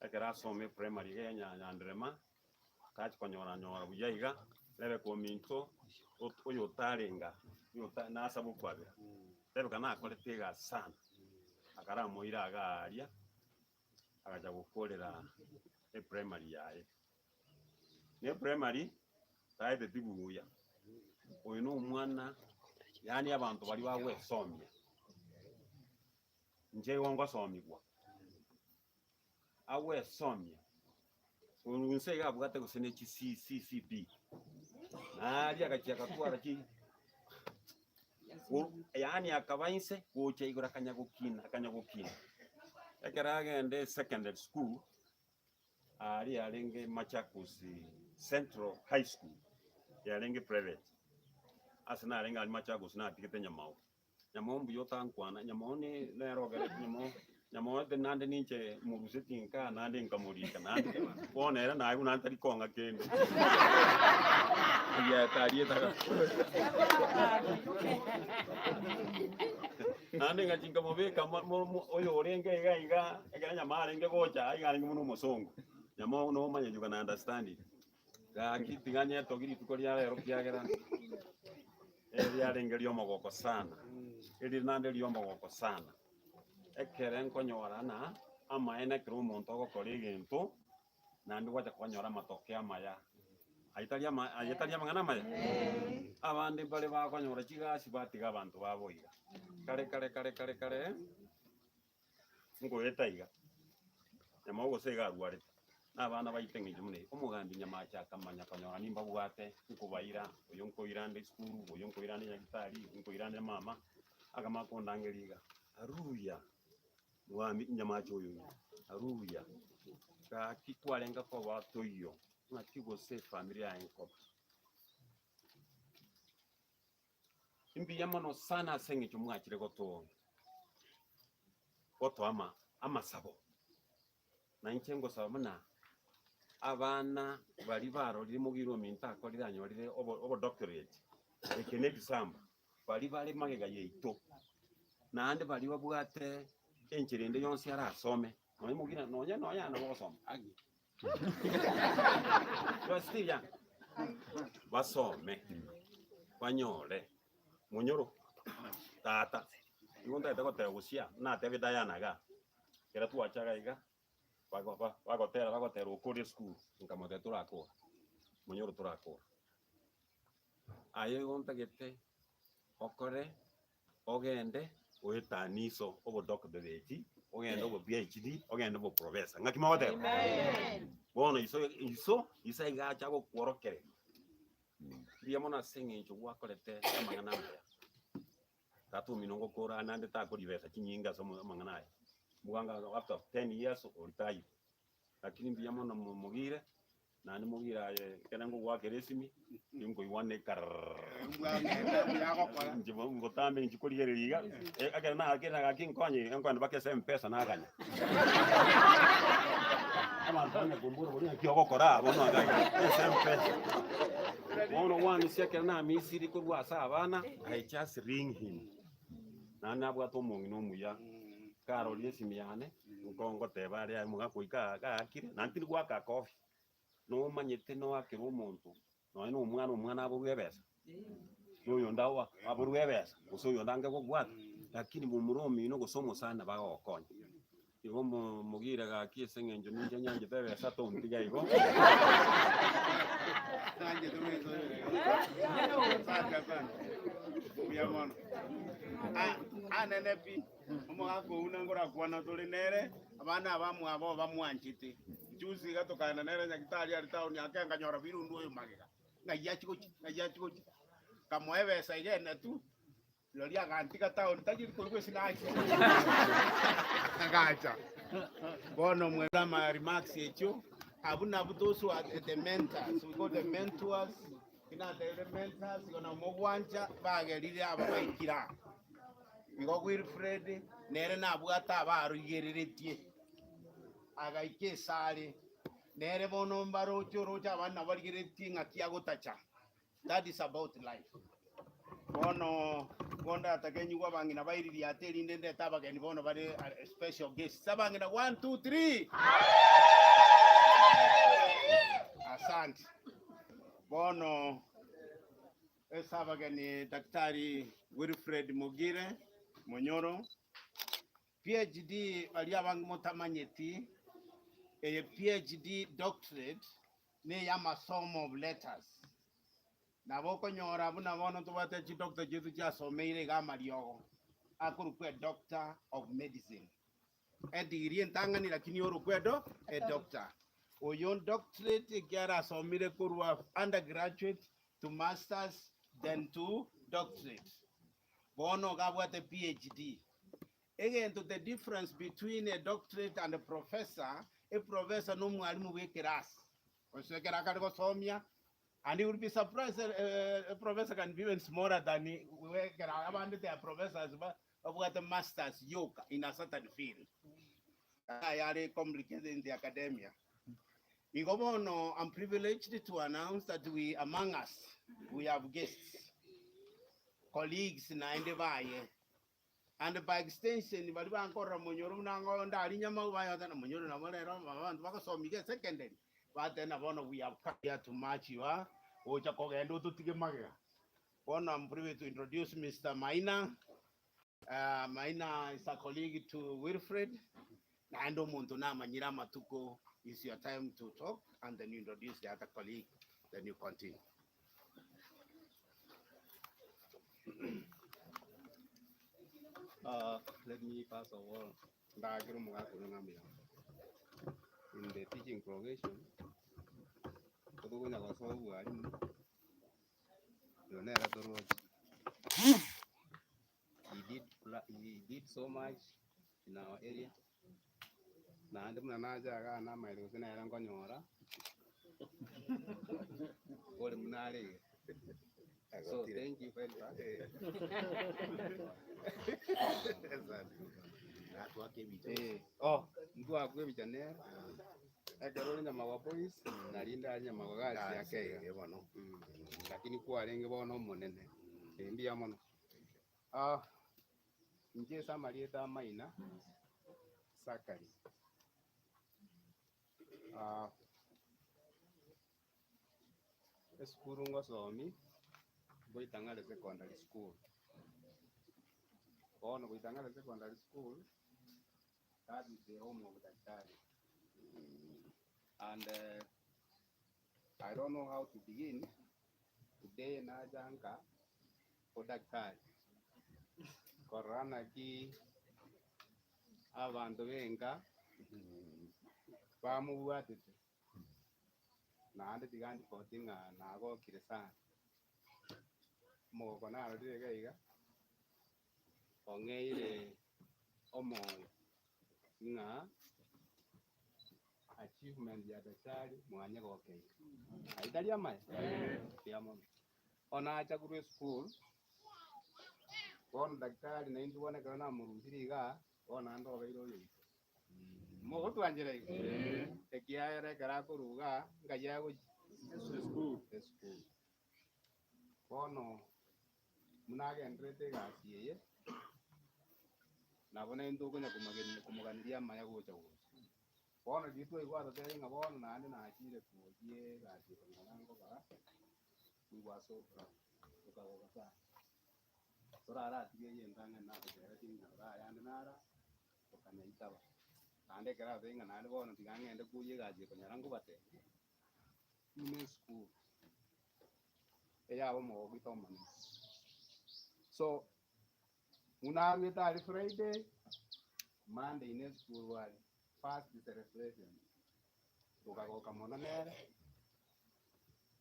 Ekero asoma eprimary iga ya Nyanderema, tachi konyora nyora buya iga, rebe ominto oyo otarenga oyo nasaba okwabera, rebe nakorete egasi sana, akaramoira iga aria, agacha gokorera eprimary yaye. Na eprimary, taeteti buya, oyo na omwana yaani abanto baria bagwesomia. Inche igo ngosomigwa, agwesomia, korwa inse iga abwate gose ne chi CCCB, naria agachia agatwara chi yaani akaba inse gocha igoro akanya gokina akanya gokina. Ekero agenda esecondary school, aria yarenge Machakos Central High School, yarenge private, ase narenge aria Machakos natigete Nyamao. Nyamao mbuya otankwana, nyamao ne nere ogerete nyamao, nyamao ete naende ninche moruseti nka naende nkamorika naende bono ere naye buna ntari kong'a kende. Egiata arieta Naende ngachia nkamobeka mo- mo- mo oyo orenge iga iga, ekero nyamao arenge gocha, iga arenge buna omosongo, nyamao nomanye you can understand it. Gaki tiga nyetogie rituko ria rero kiagera eriarenge ri'omogoko sana, erire naende ri'omogoko sana. Ekere nkonyora ng'a amaene ekero omonto ogokora egento, naende gwacha kwanyora amatokeo amaya, ayio tari ama ayio tari amang'ana amaya? Abande mbare bakonyora chigasi batiga abanto babo iga, kare kare kare kare kare, nkoeta iga, nyamao gose iga arwarete, na abana baito eng'encho buna eye. Omogambi Nyamache akamanya konyora nimbabwate, nkobaira, oyo nkoirande esukuru, oyo nkoirande nyagetari, oyo nkoirande mama, akamanya kondangeria iga, aruya, mogambi Nyamache oyo oyo, aruya, gaki kwarenge koba toiyo, ng'aki gose efamiri yaye nkoba. Imbuya mono sana ase eng'encho mwachire goto gotoa ama amasabo, na inche ngosaba buna abana baria barorire mogire ominto akorire anyorire obo obodoctorate, eke ne ebisambo, baria bare magega yaito, naende baria babwate enchera ende yonsi arasome, nonye mogire nonye nonya nabo ogosoma agi. You are still young. Basome, banyore monyoro tata igo ntagete goteba gosia natebie Diana igaa, ekero twachaga iga, bago ba bagotera bagotera okore esukuru, nkamotebia torakora, monyoro torakora. Aye igo ntagete okore, ogende oetanie iso obodoctorate. Ogende obo PhD, ogende obo professor. Ng'aki mogoteba? Bono iso iso iso iga acha gokworokereria. Mbuya mono ase eng'encho gwakorete amang'ana amaya. Tata omino ngokora naende takoria besa chinyinge ase omo amang'ana aya. Mbwanga after 10 years oritayire. Lakini mbuya mono mo mogire, naende mogire aye ekero ngogoakera esimi, ninkoigwana ekarrrr. Inche bo botambe inche korigereria iga, ekero naakire gaki nkonye iga nkoenda mpaka ase mpesa naganya. Abanto banya kombora boria naki ogokora bono iga iga ase mpesa. Bono gwang'isia ekero namisiri korwa ase abana, I just ring him. Naende nabwate omong'ina omuya, karoria esimi yane, nko ngoteba aria aye omogaka oika aa gaakire, naende tindi goaka kofi, nomanyete noakera omonto nonye na omwana omwana aborwe ebesa, na oyonde awa aborwe ebesa, gose oyonde ange gokobwata, lakini momura omino gose omosani bagogokonya. Igo mo mogire gaki ase eng'encho ninche nyanchete ebesa tontiga igo. Nanchete besa Asante, asante. Mbuya mono. Ah, anene pi omogaka oyio nangorakwana tore nere abana abamwabo bamwanchete juzi iga tokaenda nere nyagetari aria town ake nkanyora birundu oyo magega ng'ai achia gochia ng'ai achia gochia nkamoa ebesa iga ene tu rirorio agantiga town tachiri korwa ase nachia agacha bono mwera ama remarks echio abwo nabwo those who are the mentors we call them mentors kinatebire mentors igo nabo mogwancha bagerire aba baikire aa. Igo Wilfred nere nabwate abaroigereretie, agaika esare, nere bono mbaroche oroche abande nabo barigereretie ng'aki agotacha. That is about life. Bono igo ndatake nyigwe abang'ina baiririate erinde ndete abageni bono bare special guests. Abang'ina one, two, three! Asante. Bono ase abageni Daktari Wilfred Mogire Munyoro, PhD baria abange motamanyeti, eye PhD doctorate ney'amasomo of letters. Nabo okonyora buna bono tobwate chidoctor chiaito chiasomeire iga amariogo, akorokwa edoctor of medicine. Edegree entang'ani lakini orokwe edo edoctor. Oyo doctorate ekiagera asomire korwa undergraduate to masters then to doctorate. Bono iga abwate PhD. Egento the difference between a doctorate and a professor, a professor na omwalimu bwa ekerasi, gose ekero akare gosomia, and you will be surprised a professor can be even smaller than ekero abande they are professors ba babwate masters yoka in a certain field. Aya are complicated in the academia. Igo bono I'm privileged to announce that we among us we have guests, colleagues naende baye and by extension baria bankorora monyoro buna ng'o ndari nyamau bayotana monyoro nabo rero abanto bagosomia iga esecondary bateba bono we have come here to match your gocha kogenda ototige magega. Bono I'm privileged to introduce Mr. Maina. Maina is a colleague to Wilfred naende omonto namanyire amatuko is your time to talk and then you introduce the other colleague then you continue. Let me first of all ndagera omogaka oyo ng'a mbuya in the teaching profession tokonya gosoa obwalimu oyo nere toroche he did so much in our area naende buna nacha igaa namaete gose nere nkonyora ore buna are iga so thank you very much. Oh, ntwakwa ebicha nere ekero ore Nyamagwa Boys narinde are Nyamagwa Girls ake iga lakini kwarenge bono omonene mbuya mono. Inche ase amarieta a Maina Sakari esukuru ngosomi Boitang'are Secondary School. Bono Boitang'are Secondary School, that is the home of Daktari. And I don't know how to begin. Today nacha nka o daktari korora naki. Abanto b'enka bamobwatete, naende tiga ndipoti ng'a nagokire sana. Omogoko narorire iga iga, ong'eire omoyo ng'a achievement ya daktari mwanyegokeire. Ayio tari amaya? Mbuya mono. Onacha korwa esukuru, bono daktari naintwe bono ekero namorusirie igaa, bono naende obeire oyoito. Mogotwanchera igo? Ekiagera ekero akorwa igaa, nkai agochia? Esukuru. Bono buna agendererete egasi eye, nabo naintwe okonya komoganeria amaya gocha gocha. Bono riria twaigwa atotebia ng'a bono naende nachire koyia egasi eye konyora nkobara, we were so proud, tokagoka sana. Toraratige eye entang'ani natotebetie ng'a rora ayande nara, tokanyaitaba. Naende ekero atotebia ng'a naende bono tiga ng'ende koyia egasi eye konyora nkobatebia, buna esukuru eyabo omogoko oito omonene. So, buna aruete aria Friday, Monday ne esukuru aria, first celebration, tokagoka mono nere,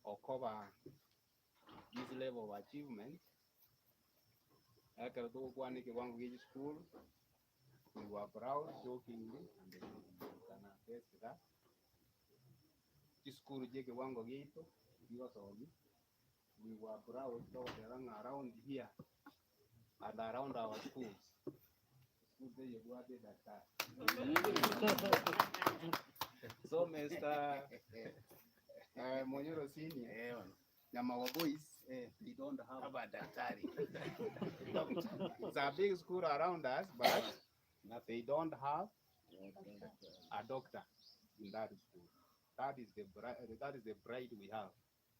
okoba this level of achievement, ekero togokwana ekewango gia chisukuru, we were proud jokingly and we can attest that, chisukuru chia ekewango giaito bigosomia, we were proud togoteba ng'a around here and around our schools, esukuru teiyo ebwate edaktari. So Mister Monyoro Senior, Nyamawa Boys, they don't have a daktari. It's a big school around us, but they don't have a doctor in that school. That is the that is the pride we have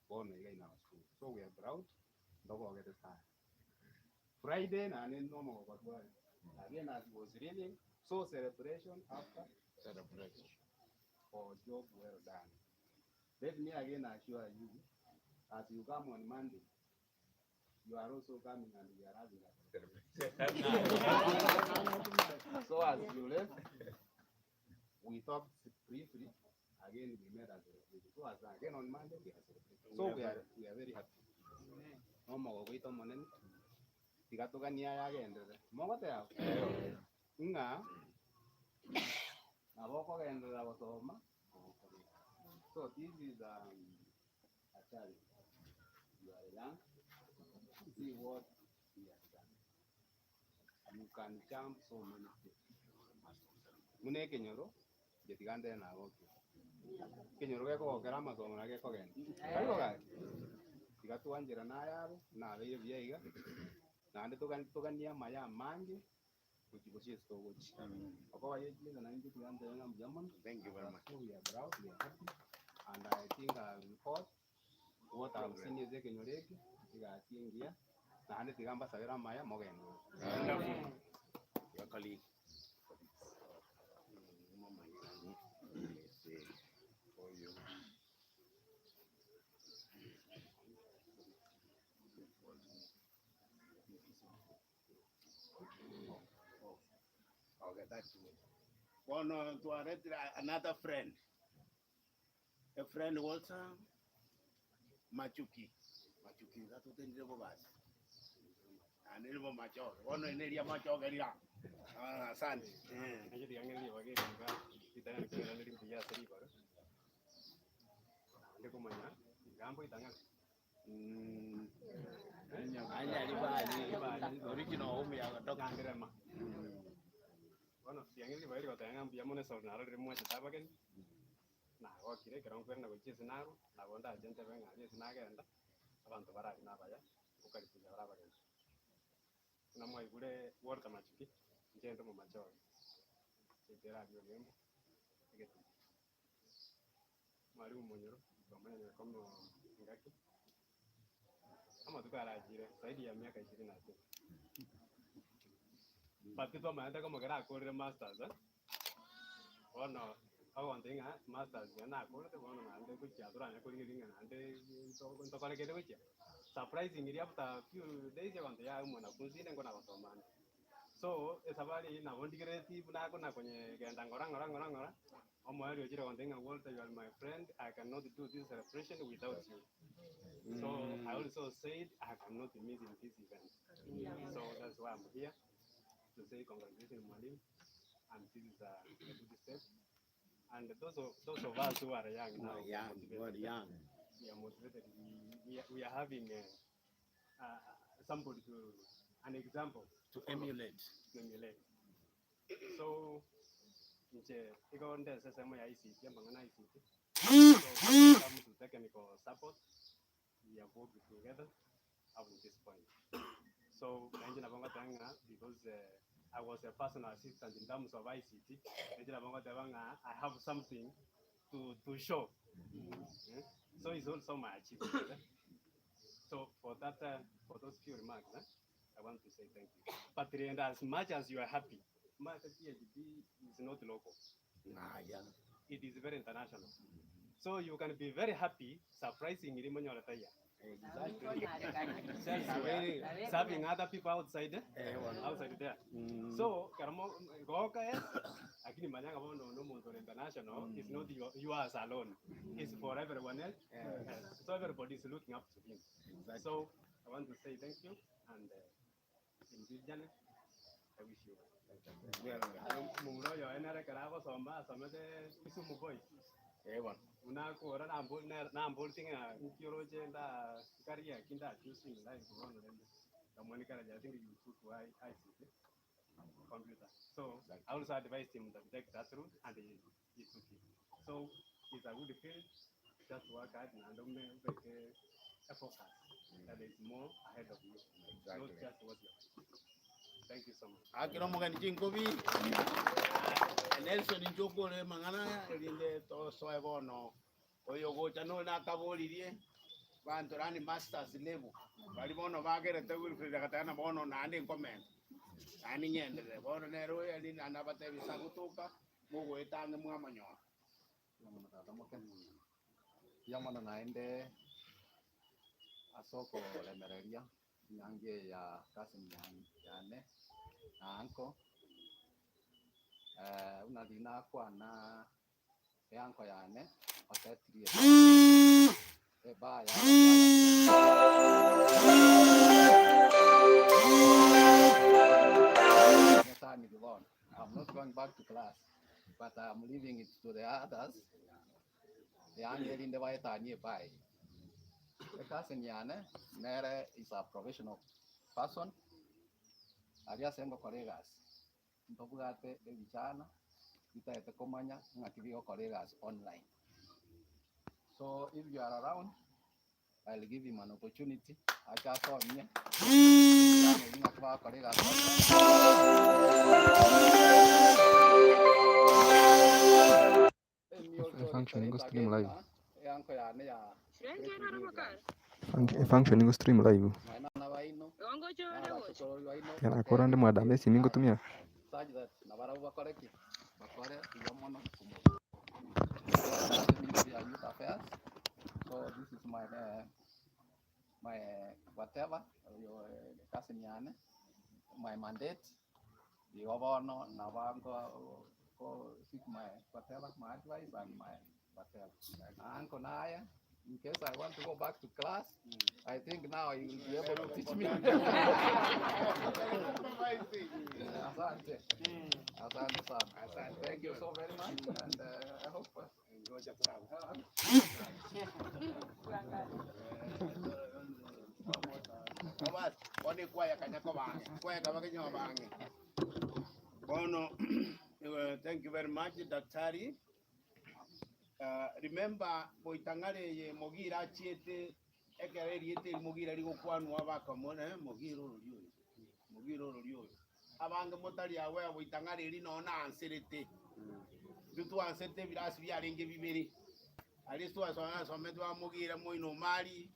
bono iga in our school. So we are proud, ndogogete sana. Friday naende nomogoko tware. Again as was reading, so celebration after celebration for job well done. Let me again assure you, as you come on Monday, you are also coming and we are having a celebration. So as you left, we talked briefly, again we met as celebration. So as again on Monday we are celebrating. So we are very happy. Nomogoko oito omonene, tiga toganie aya agenderere. Mogoteba? Ng'a nabo okogenderera gosoma ogokoreka. So this is a challenge. You are young, see what he has done. You can jump so many steps. Buna ekenyoro, inche tiga ndere nagokire. Ekenyoro gekogokera amasomo nabo gekogenda. Tari gogaki? Tiga twancherane ayabo, buna abeire buya iga, naende togani toganie amaya amange, gochia gochia ase togochia. Okoba ye chinsa naintwe tiga ntebe ng'a mbuya mono. Thank you very much. So we are proud, we are happy, and I think I will report what I have seen ase ekenyoro eke, egasi engiya, naende tiga mbasabere amaya mogenderere. Wonderful. Your colleague. Okay, that's good. Bono twaretire another friend. A friend Walter Machuki. Machuki iga totendire bobasi. Naende nibo machoge. Bono ere eria machoge rira. Ah, asante. Eh. Nainche tiga ng'e ribaga eri iga ritang'ani koirana rimbuya ase ribaro, naende komanya iga mboita ng'a Nyanderema. Bono tiga ng'e ribaga eri goteba ng'a mbuya mono esoro narorire mwachete abageni, nagokire ekero nkwerana gochia ase narwa, nabo ndache ntebe ng'a aria ase nagenda, abanto bare aria nabaya, ngokaribisha bare abageni. Buna mwaigure Walter Machuki, inche inde omomachoge, seito ere aria Ogembo, egetugi. Mwalimu Munyoro, twamanyire komo engaki, amatuko arachire zaidi ya miaka ishirini na sita. But twamanyete komo ekero akorire masters eh, bono agontebia ng'a masters riria nakorete bono naende gochia toranyare korigereria ng'a naende nto ntokore kende gochia. Surprisingly after few days agontebia yaya omwanafunzi inde nkona gosoma ande. So esabari eyio nabo ndigerereti buna akona konyegenda ng'ora ng'ora ng'ora ng'ora, omoerio ochire gontebia ng'a Walter you are my friend, I cannot do this celebration without you. So I also said I cannot miss in this event. So that's why I'm here to say congratulations Mwalimu and this is a, a good step. And those of, those of us who are young now, Who are young, who are young. we are motivated. We, we, are, we are having a, uh, somebody to, an example To emulate. To emulate. So, inche igo nde ase ya ICT, amang'ana ICT. So, when it comes to technical support, we have worked together up to this point. So, nainche nabo ngoteba ng'a because uh, I was a personal assistant in terms of ICT, nainche nabo ngoteba ng'a I have something to, to show. Eh? So it's also my achievement. Eh? So for that, uh, for those few remarks, eh, I want to say thank you. But and as much as you are happy, my PhD is not local. Ah, yeah. It is very international. So you can be very happy, surprisingly, Manyolataya. Exactly. Just serving other people outside, eh, outside there. So, karamo goka yes, lakini manyanga bono no muntu international is not your, yours alone. It's for everyone else. Yes. So everybody is looking up to him. Exactly. So I want to say thank you and uh, in this journey, I wish you well. Well, well. Mumuro yo enere karabo somba asomete Kisumu boys. Eh, bwana. Unakora namboltinga nkioroche nda career kinda choosing life bono rende kamonikara I think you took I ICT computer. So I also advised him to take that route and he, he took it. So it's a good field, just work hard and don't make a, a focus that there is more ahead of you. Not Exactly. just what you're Thank you so much. Akira omogeni chinkobi Nelson nchokore mang'ana erinde tosoe bono oyo gocha nore nakaboririe banto rani masters level bari bono bagerete Wilfred agateba bono naende nkomenta naende ng'enderere bono nere oyo erinde naende abatebi ase agotoka mogoeta ang'e mwamonyora. Tata moke mbuya mono naende ase okoremereria enyangi eye ya cousin yane na uncle buna riria nakwana eanko yane osetirie ebaa yaye bono I'm not going back to class but I'm leaving it to the others yaani erinde baetanie ebaa eye. Ecousin yane nere is a professional person aria ase ngokora egasi ntobwate ebichana bitaete komanya ng'aki bigokora egasi online. So if you are around I'll give him an opportunity ache asomie ebichana ebi ng'aki bagokora egasi online. Efunction nigo stream live. Efunction nigo stream live. Ekero nakora ande mwadamba esimi ngotumia. Igo bono nabo go seek my whatever, my advice and my whatever. Uncle Naya, in case I want to go back to class, I think now he will be able to teach me. Asante. Asante sana. Thank you so very much and uh, I hope uh, Bono ekwaya kanya koba ang'e, ekwaya kaba kenya koba ang'e. Bono, thank you very much, Daktari. Uh, remember, boitang'are eye Mogire achiete ekero erieta eri Mogire rigokwanwa bakamona eh, Mogire orori oyo, Mogire orori oyo. Abange motari aware boitang'are eri nonye naanserete. Intwe twaanserete ebirasi biarenge bibere. Aria ase twasomete bamogire moino omari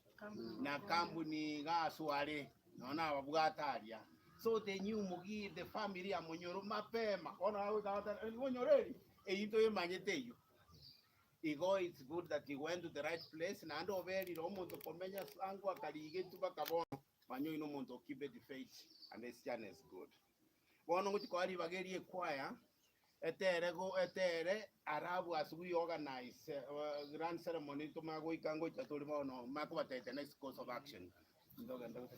na kambuni iga asware nonye nababwate aria. So they knew Mugi the family ya Monyoro mapema. Bono agoika agoteba Monyoro eri eyio ntoyemanyete eyio. Igo it's good that he went to the right place naende oberire omonto komenya ango akarigetwe mpaka bono manya oino omonto o keep it faith and his journey is good. Bono ngochia koa ribaga eria ekwaya, etere go etere alafu as we organize grand ceremony tomanye goika ngocha tore bono manye kobatebia the next course of action. Ntogende gose?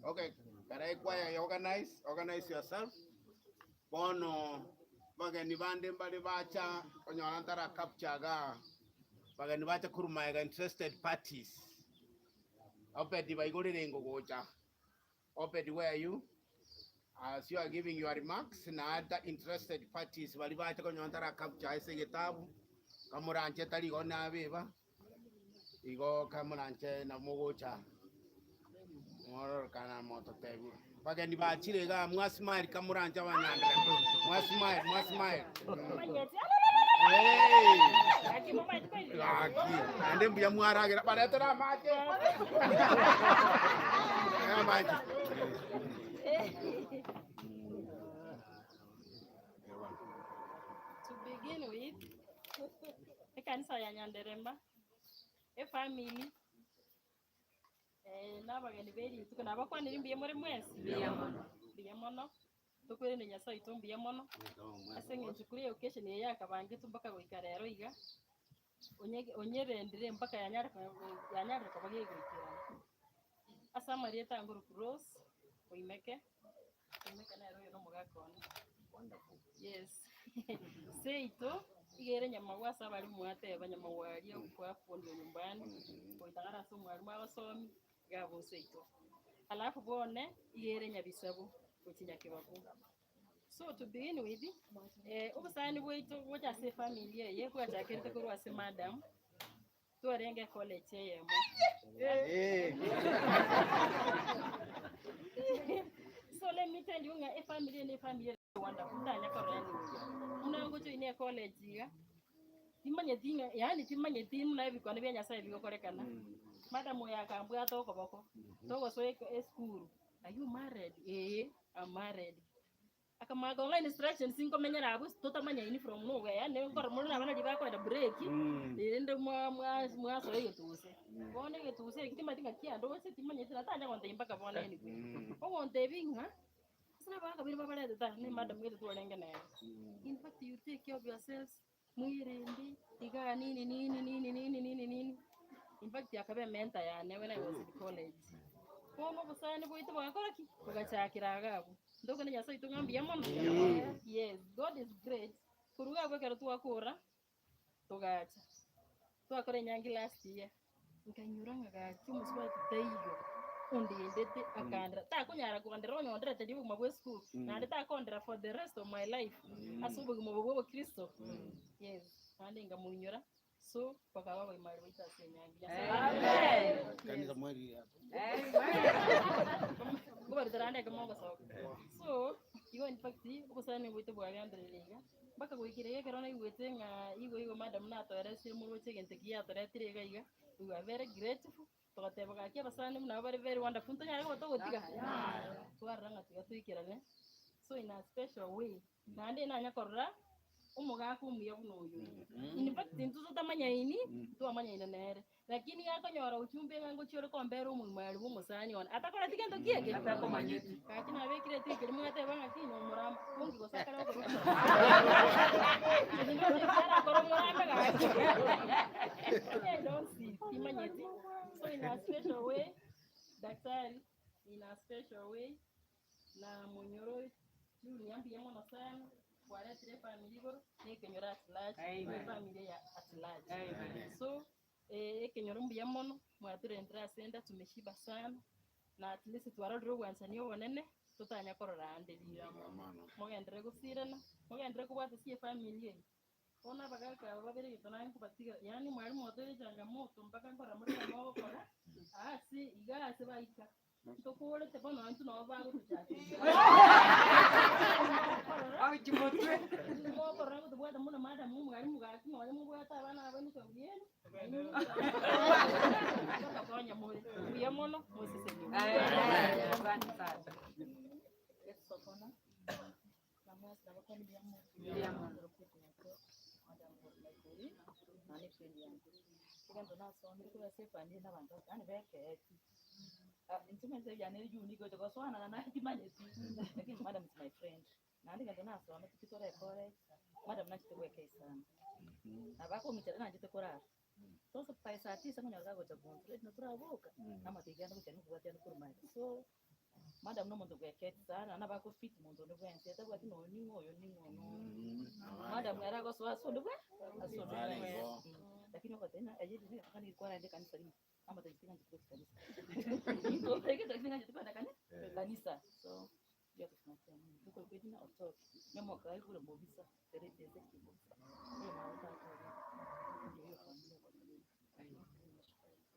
Okay, kara ekwaya ya organize, organize yourself. Bono bageni bande mbare bacha onyora ntara capture igaa, bageni bacha korwa magega interested parties. Obedi baigorere ingo gocha. Obedi where are you? As you are giving your remarks, na other interested parties baria bacha konyora ntara capture ase egetabu, kamoranche tari igo nabeba, igo kamoranche namogocha mwororokana mototebi. Bageni bachire igaa mwa smile kamoranche abanyandire. Mwa smile, mwa smile. Hey! Gaki, naende mbuya mwaragera baretere amache. Amache. To begin with, ekanisa ya Nyanderema, efamily, eh, na abageni be rituko nabakwanire mbuya more mwensi? Mbuya mono. Mbuya mono, tokwirane Nyasaye oito mbuya mono, ase eng'encho kore eoccasion eye yakabangetwe mpaka goika rero iga, onye onyerendire mpaka yanyare yanyarire koba gegoikerana. Ase amarieta angoroku Rose Oimeke, Oimeke nere oyo na omogaka one. Yes, seito iga ere nyamagwa ase abarimu mwateba nyamagwa aria kwafundiwa nyumbani, goitang'ana ase omwalimu agosomi, iga abwo seito. Alafu bone iga ere nyabisabu gochia nyakebabu. So to begin with, eh, obosani bwaito gocha ase efamiri eye bwachakerete korwa ase madam, twarenge ecollege eyemo. So let me tell you ng'a efamiri eye na efamiri ere wonderful, ntanya korora anyway. Buna ngocha oine ecollege iga, timanyeti ng'a yaani timanyeti buna ebikone bia Nyasaye bigokorekana, madam oyo akambwata okoboko, togosoa eko- esukuru, are you married? Eeh. I'm married. Akamanya kong'a instructions nkomenyera abwo totamanyaini from nowhere yaani nkoro more nabana riria bakoenda break, rende mwa mwa mwasoa egetuse. Bono egetuse eki timanyeti ng'a kiandoche timanyeti na tanya gontebia mpaka bono anyway. Ogontebia ng'a, ase nabagaaka baria babaretete aa na emadam gete twarenge nere, in fact you take care of yourselves, mwirende, igaa nini nini nini nini nini nini, in fact akaba ementor yane when I was in college. Bono obosani bwaito bwakora ki? Bogachakera iga abwo. Ntokone Nyasaye oito ng'a mbuya mono? Yes, God is great. Korwa iga abwo ekero twakora, togacha, twakora enyangi last year. Nkainyora ng'a gaki omosubati taiyo ondendete akandera, takonyara kondera onye onderete riria obogima bwa esukuru, naende takondera for the rest of my life ase obogima obo bwa obokristo, yes, naende nkamoinyora, so bakaba abaimari baito ase enyangi. Nyasaye Amen. Kanisa mwarire hapo. Nkobaritera ande ekemo ngosoka. So, igo in fact, obosani bwaito bwagenderire iga, Mpaka goikera iga ekero naigwete ng'a igo igo madam natoeresire moroche egento ekiya atoretire iga iga, we were very grateful, togateba gaki abasani buna abwo bare very wonderful ntonyare koba togotiga? Twarora ng'a tiga toikerane, so in a special way, naende nanya korora omogaka omuya buna oyo iga. In fact intwe totamanyaini, ntwamanyaine nere. Lakini gakonyora ochumbe ng'a ngochia ore kombera omoimari bw'omosani one, atakoreti gento ki eke? Atakomanyeti. Gaki nabekire etiki eria mwateba ng'aki nomorama, bonki gose akare okorwa arakore omorambe gaki. I don't see, timanyeti. So in a special way, daktari, in a special way, na monyoro Junior mbuya mono sana, kwaretire efamiri igoro, na ekenyoro at large, Amen. efamiri eye at large. Amen. So, eh, ekenyoro mbuya mono, mwaturentire ase enda tumeshiba sana, na at least twarorire obwanchani obonene, totanya korora ande rire. Mogenderere gosirana, mogenderere kobwata ase efamiri eye. Bono abagaaka aba babere egento naye nkobatiga, yaani mwarimu otoire changamoto mpaka nkorora more ng'a mogokora, ase iga ase baika, ntokorete bono intwe nabo bagotochakeria. Agochia motwe. Mokorora ngotobwata buna madam omwarimu gaki nonye mobwate abana aba emesabu yenu, ntotokonya more. Mbuya mono, moseseniwe. Asante sana. Egento nasomire korwa ase efamiri na abanto yaani bekeeti, inche omanyete ebiane ere unique gocha gosoanana naye timanyeti, lakini madam is my friend. Naende egento nasomete chikoro ecollege, madam nachete goekei sana. Nabo akong'ichera nanchete korara, so by saa tisa nkonyora kagocha gontwa ere turaboka, namotebia genda gochia nokobwatia korwa magega. So, madam na omonto bweketi sana, nabo akofit monto onde bwensi, atabwati noyo ning'o oyo ning'o ono. Madam ere agosoa ase onde bwe, ase onde bwensi. Lakini ogoteba ng'a eye nigo kwarenge ekanisa rimo, namotebia ting'ancheti gochia kanisa. Nintotegete lakini ting'ancheti kogenda kani kanisa. So,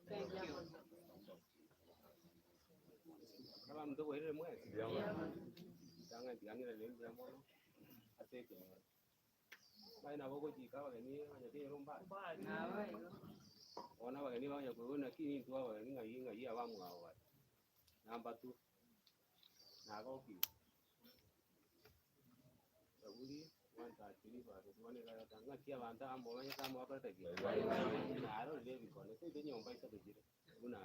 Thank you. Abanto bwairire mwensi? Ritang'ani tiga ng'irane mbuya mono ase ekenyoro. Baye nabo ogochika abageni abanyakenyoro mbare. Bono abageni banya koigwa naki nintwe abageni ng'ai ng'ai abamwabo bare. Number two, nagokire Zaburi 133 verse 1 iga egoteba ng'aki abanto amo bamanyete amo bakorete ki? Narorire ebikone, toite nyomba isato chire buna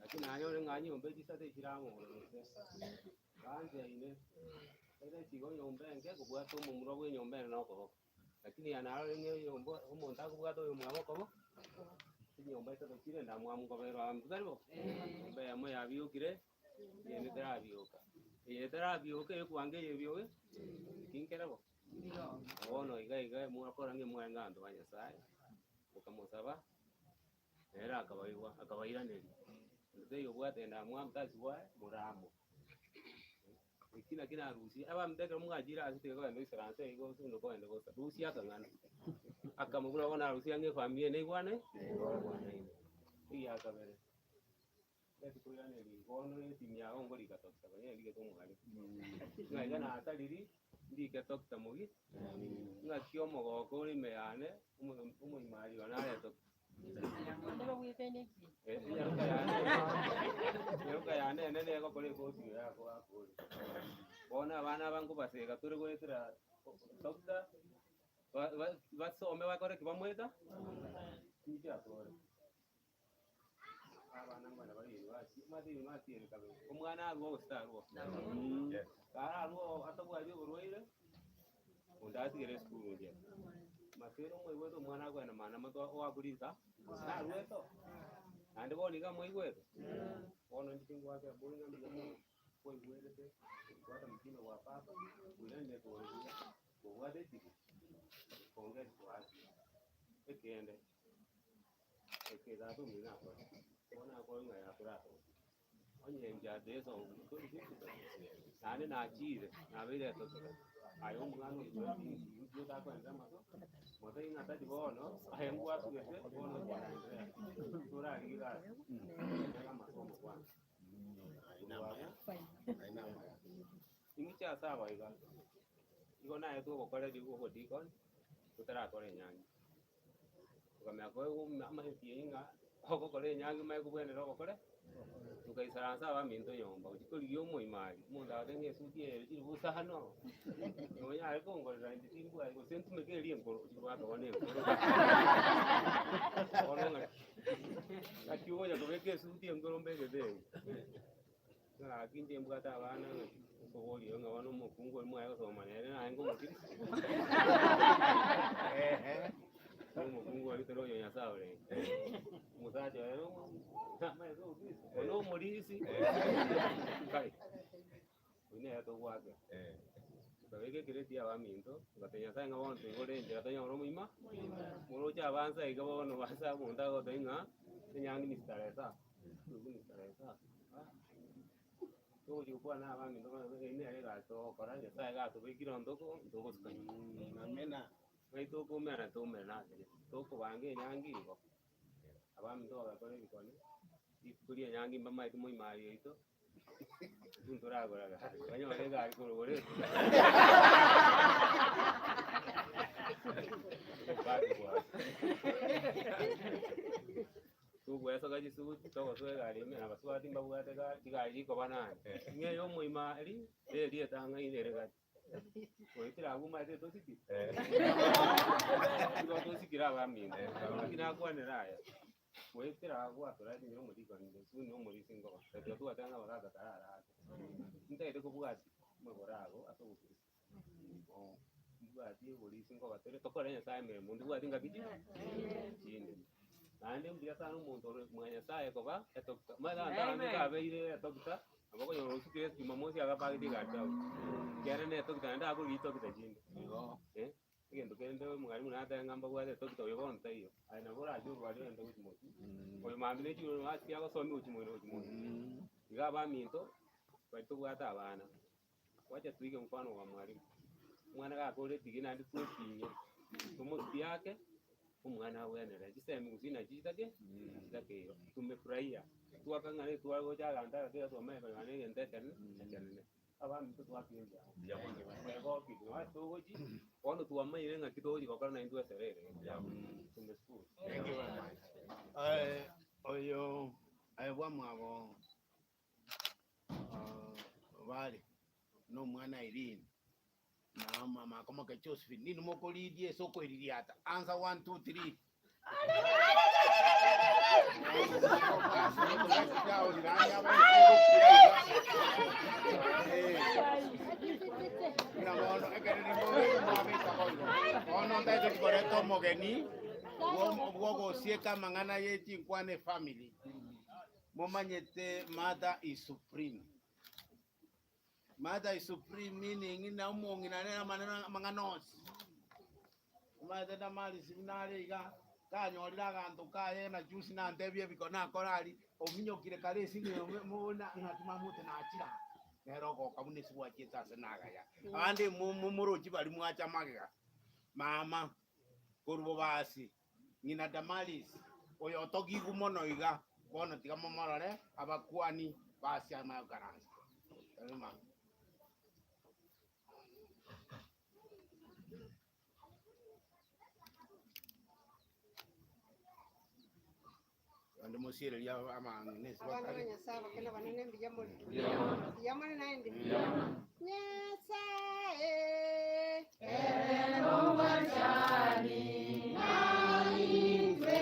lakini nanyore ng'a nyomba echi isato echire amo gose banchaine, ere chigo nyomba enke kobwata omomura bwa enyomba ere na okoboko. Lakini aya narore ng'a enyomba omonto akobwata oyomwabo okoboko, chinyomba isato chire ndamwamu nkoberwa abanto tari bo? Enyomba eyemo yabiokire, eyende terabioka, eye etarabioka ekwanga eye ebioge, eki nkere bo? Bono iga iga mwakora ng'a mwarenge abanto ba Nyasaye, mokamosaba, nere akabaigwa akabairaneria, onde taiyo obwate endamwamu tasibwae more amo. Eki naki narusie, abanto ekero mwachire ase tiga kogenda goisaransa igo gose onde kogenda gosa, rusia akang'ana, akamo buna bono narusie ang'e efamiri eye neigwane, neigwanaine. Egia kabere, tari koiraneria bono esimi yago nkorika doctor konya nderigete omwalimu, ng'a iga nasariri, ndike doctor mogi, ng'aki omogoko ore ime yane, omo- omoimari one are doctor. Enyaroka yane enyaroka yane enene egokora ekosi eye yako akore. Bono abana aba nkobasega tore goetera doctor, ba- ba- basome bakore ki bamweta, inche atore. Abana mbana bare university, omanyete university ere kabere, omwana arwe gose tarwa? Kararwe atabwati oborwaire, onde atigere esukuru eria. Masere omoigwete omwana akoenda mana mato oakurisa, narwete oo, naende bono iga moigwete, bono inche tingwakera bori ng'a mbuya mono, kwaigwerete, bwata mtindo bwa papa, oiranire kore buya, kobwate etike, pongezi kwa afya. Ekende, eke tata omino akore, bono akore ng'a yakoratoka. Onye enchate esongo naende nachire nabeire etoto aye omwana oyo otakoenda amato motebie ng'a tari bono aye ngwasugete bono okoendelea torarigie gasi endelea amasomo kwanza. Ing'iche ase aba iga, igo naye togokoreria obodikoni totarakora enyangi. Okamanya koegwa amaeti eyio ng'a ogokora enyangi omanye kobwenera ogokore, togaisaransa abaminto nyomba gochia korigia omoimari, omonto agotebi ng'a esuti eye ere chilifu isano, nonyare kongorera inche timbwati gose ntumeke eria enkoro, ochia goaka bono enkoro bono ng'aki ng'aki ogocha kobeka esuti enkoro mbegete eye. Ng'aki inche mbwate abana ng'aki okoboria ng'a bono omokungu oria mwaye gosoma nere naye ngomokirisi omokungu oria tari oyo Nyasaye orenge omosacha oye namaete obokristo oyo omorisi kai oyio nere togwakera tokabeka ekereti abaminto togatebia Nyasaye ng'a bono toigore enchera tonyore omoima moroche abansa iga bono bansa omonto agotebia ng'a enyangi ni starehe sana. Togochia gokwana abaminto ng'a eye nere egasi togokora, Nyasaye gatobekire ontoko, ntogosuka nyuma. Amina. Ngai tokoumera toumerane ase gete, tokobanga enyangi igo, abaminto bagakora ebikone, rituko ria enyangi mbamaete moimari oito, intwe ntoragora gari, banyore egari korwa igoro Togwesoka chisuti, togosoa egari ime, na abasubati mbabwate egari, chigari chikoba nane. Ng'a eyo omoima eri, eri etang'aine ere gati. Goetera abwo omanyete tosikire. Igo tosikire abaminto. Naki nakwanera aya, goetera abwo atorasimire omorikoni inde soon omorisia nkoba. Ekero twateba ng'a abagaka kararake, ntagete kobwatia amagoro ago ase obokristo. Mbwati oborisia nkoba tore, tokore Nyasaye emeremo, ndibwati ngaki chi chinde. Naende mbuya sana omonto ore mwa Nyasaye koba edoctor. Omanyete abanto abange kabeire edoctor, nabo okonyora osukire jumamosi agapagete egari town. Ekiagera ne edoctor naende akorigia chidoctor chinde. Eh, egento kende omwalimu natebe ng'a mbabwate edoctor oyo bono taiyo, aye nabo orache orware ogende gochia motwe, oyo mambia ne chirori ase agosomia gochia moino gochia moino. Iga abaminto, baria tobwate abana. Wacha tuige mfano wa mwalimu. Omwana gakore etige naende twetinye, tomotiake, omwana abwenere. Chisemi gose nachi chitake, chitakeirwe. Tumefurahia, twakang'ana etware gocha aganto agake iga twamanya konyora na egento ekenene, ekenene. Abaminto twakire mbuya mono. Twegokirie nonye ase togochi, bono twamanyire ng'aki togochi gokora naintwe esere ere. Tumeshukuru. Thank you very much. Oyo aye bwamwabo bare nomwana Irene na mama akomoke Josephine nini mokoridia ase okoiririata answer 1 2 3 Bono ntaete koreta omogeni bw'ogosieka amang'ana ye chinkwana efamily. Momanyete mother is supreme. Mother is supreme meaning na omong'ina nere amanene amang'ana onsi. Omanyete Damaris buna are iga, kanyorire aganto kaye na juzi nantebia ebiko nakora aria, ominyokire kare esimi muna ng'aki mamote nachire aa. Nere ogoka buna ase gwachiete ase nagaya. Abande morochi baria mwacha magega, mama korwa bobasi. Ng'ina Damaris, oyotogigwe mono iga, bono tiga momorore abakuani b'ase amaikaranso. Karibu mama. Naende mosiererie amang'ina ase Abana ba bakare. Nyasae abakene abanene mbuya more? Mbuya more naende? Nyasae ere nomwanchani naintwe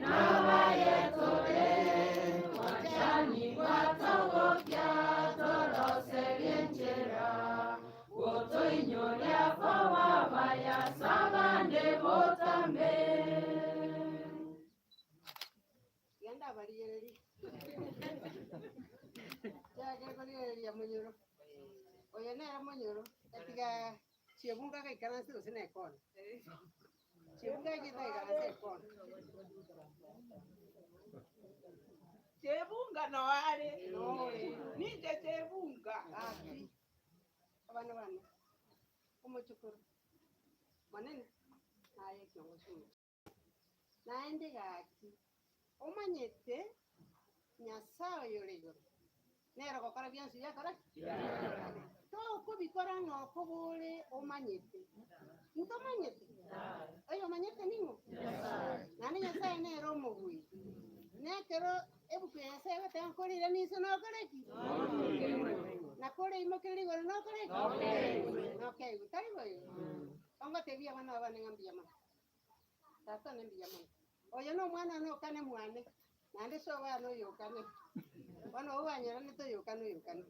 nabaye tore bwanchani bwatogokia toroserie enchera gotoinyoria koba abaya ase abande botambe. Genda abarigererie. Kiagera korigereria monyoro. Oyo nere monyoro, atiga chiebunga agaikaranse gose na ekona. Chiebunga achiete agaikaransa ekona. Chebunga noare, ninche chebunga. Gaki, abana bane, omochokoro, monene, naye ekiongoso omochie. Naende gaki, omanyete Nyasae oyore igoro nere ogokora bionsi biakora ki? Tokobikora ng'a okoba ore omanyete. Ntomanyete? Oyomanyete ning'o? Naende Nyasae nere omobui. Nekero ebuku ya Nyasae egoteba nkorire ninse nokore ki? Na kore imokereri igoro nokore ki? Nokeigwe. Tari boigo? Ongotebia abana bane ng'a mbuya mono. Tata one mbuya mono. Oyo nomwana one okane mwane, naende ase obana oyo okane. Bono obo banyoranete oyo okane oyo okane.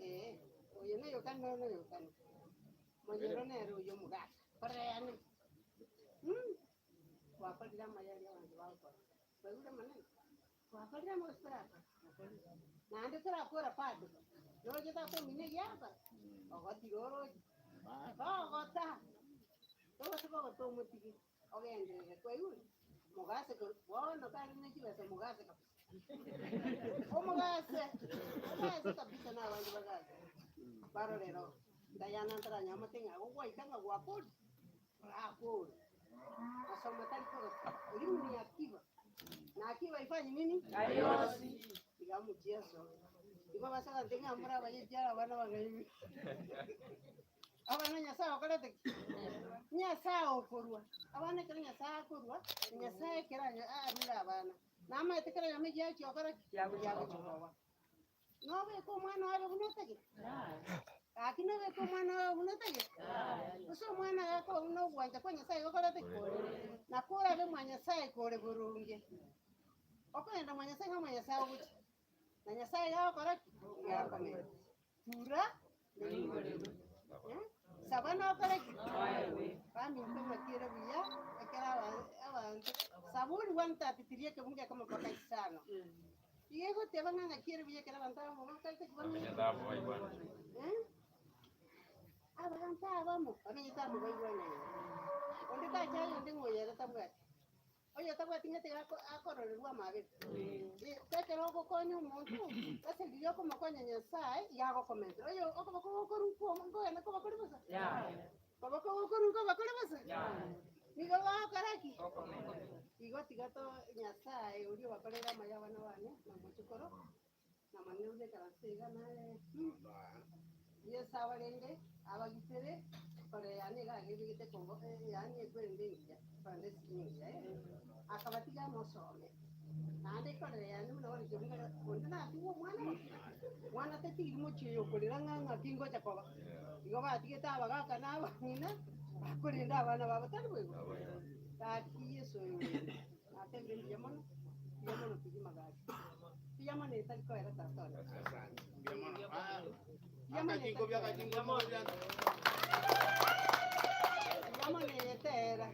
Ee, oyo noyo okane noyo noyo okane. Monyoro nere oyo omogaka, koreane. Gwakorire amaya aria abanto bagokora. Kwaigure amanene? Gwakorire amo gose torakora? Naende torakora bado, noroche tata omino egiakora? Ogotire oroche. Togota, togose kogota omotige, ogenderere kwaigure? Mogase korwa bono kare ne chibesa mogase kabisa. Omogase, ogase kabisa na abande bagase. Barorero, ndayana ntaranyora amate ng'a gogwaika ng'a gwakorire, orakore. Gosoma tari kogota, elimu ni akiba, na akiba haifanyi nini? Haiozi. Iga mchezo. Igo basagante ng'a mbura abayechiara abana bang'aini. Abana Nyasae okorete ki? Nyasae okorua. Abana ekero Nyasae akorua, Nyasae ekero anya- arure abana. Namaete kera nyama egiachia okora ki? Yagochia koba. Nobeke omwana oye abe buna otagete? Gaki nobeke omwana oye buna otagete? Gose omwana gako buna ogwancha kwa Nyasaye gokorete ki? Nako orabe mwa Nyasaye kore boronge. Okogenda mwa Nyasaye ng'a mwa Nyasaye ogochia. Na Nyasaye iga agokora ki? Iga akomenta. Tura noigorerwe. Eh? Saba nokore ki? Baminto ng'aki ere buya ekero aba- abanto Saburi 133 ekebungo ekemo mpaka isano. Iga egoteba ng'a ng'aki ere buya ekero abanto abamo bakorete ki? Bamenyete amo baigwanire. Eh? Abanto abamo bamenyete amo baigwanaine. Onde tachaye onde ng'a oyo ere tabwati. Oyo otabwati ng'a tiga akororerwe amaabera. Ekero ogokonya omonto, ase riria okomokonya Nyasae, iga agokomentera. Oyo okoboko gokorwa nkwo nkogenda koba kore bosa? Koboko gokorwa nkoba kore bosa? Nigo gogokora ki? Igo tiga to Nyasae oria obakoreire amaya abana bane na omochokoro, na mang'ina buna ekaranso iga naye Yeso abarende, abagitere, kore yaani iga agebegete kongo yaani ekwerende engiya, korende esegi engiya eh, akabatiga mosome. Naende ekorere yaani buna bono kebungere onde natigwe omwana oye, mwana tatigiri mochie oyo okorera ng'a ng'aki ngocha koba. Igo batigete abagaka na abang'ina, bakorenda abana babo, tari boigo? Gaki Yeso oyo natebire mbuya mono, mbuya mono kegima gaki. Mbuya mono etari koera tata one. Mbuya mono etari koera. Mbuya mono eye teera.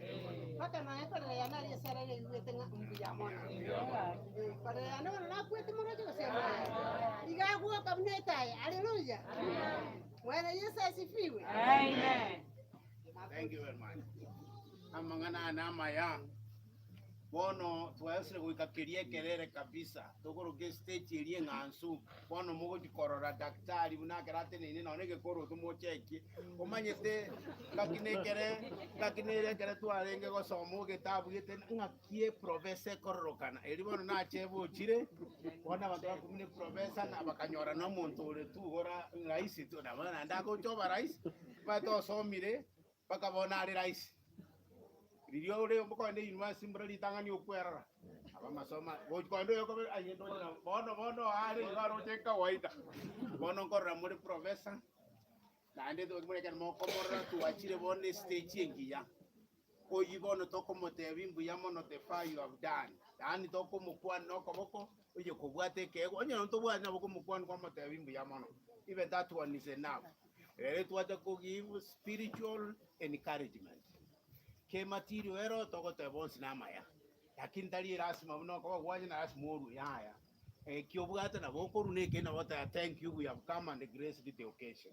Mpaka naye korera yane aria esara ere yaigwete ng'a mbuya mono. Eh, korera yane bono nakwete moroche gose maya. Iga agwoka buna etaya. Haleluya. Bwana Yesu asifiwe. Thank you very much. Amang'ana aya namaya. Bono twaesire goika keria ekerere kabisa, tokoroka estage eria eng'ansu, bono mogochi korora daktari buna ekero ateneine nonye egekoroto mochekie, omanyete ngaki nekere ngaki nere ekere twarenge gosoma egetabu gete ng'aki eprofesa ekororokana, erio bono nachebe ochire, bono abanto bakumina eprofesa na bakanyora na omonto ore tu gora rahisi tu, nabo naende agocha oba rahisi, omanyete osomire mpaka bono are rahisi. Riria ore okogenda university mbura ritang'ani okwerora, aba amasomo aya, gochi kogenda oyokobe aye ndoche na bono bono are igo aroche kawaida. Bono nkorora more professor, naende buna ekero mokomorora twachire bono estage engiya, oyio bono tokomotebia mbuya mono the far you have done, yaani tokomokwana na okoboko, oye kobwata ekeegwa, onye nonye tobwati nabo okomokwana kwamotebia mbuya mono, even that one is enough. Ere twacha ko give spiritual encouragement. Kematirio ero togoteba onsi namaya, lakini tari erasima buna okoba gwacha na lasima orue yaya. Eki obwate nabo okorua na ekende nabo ogoteba thank you we have come and graced the occasion.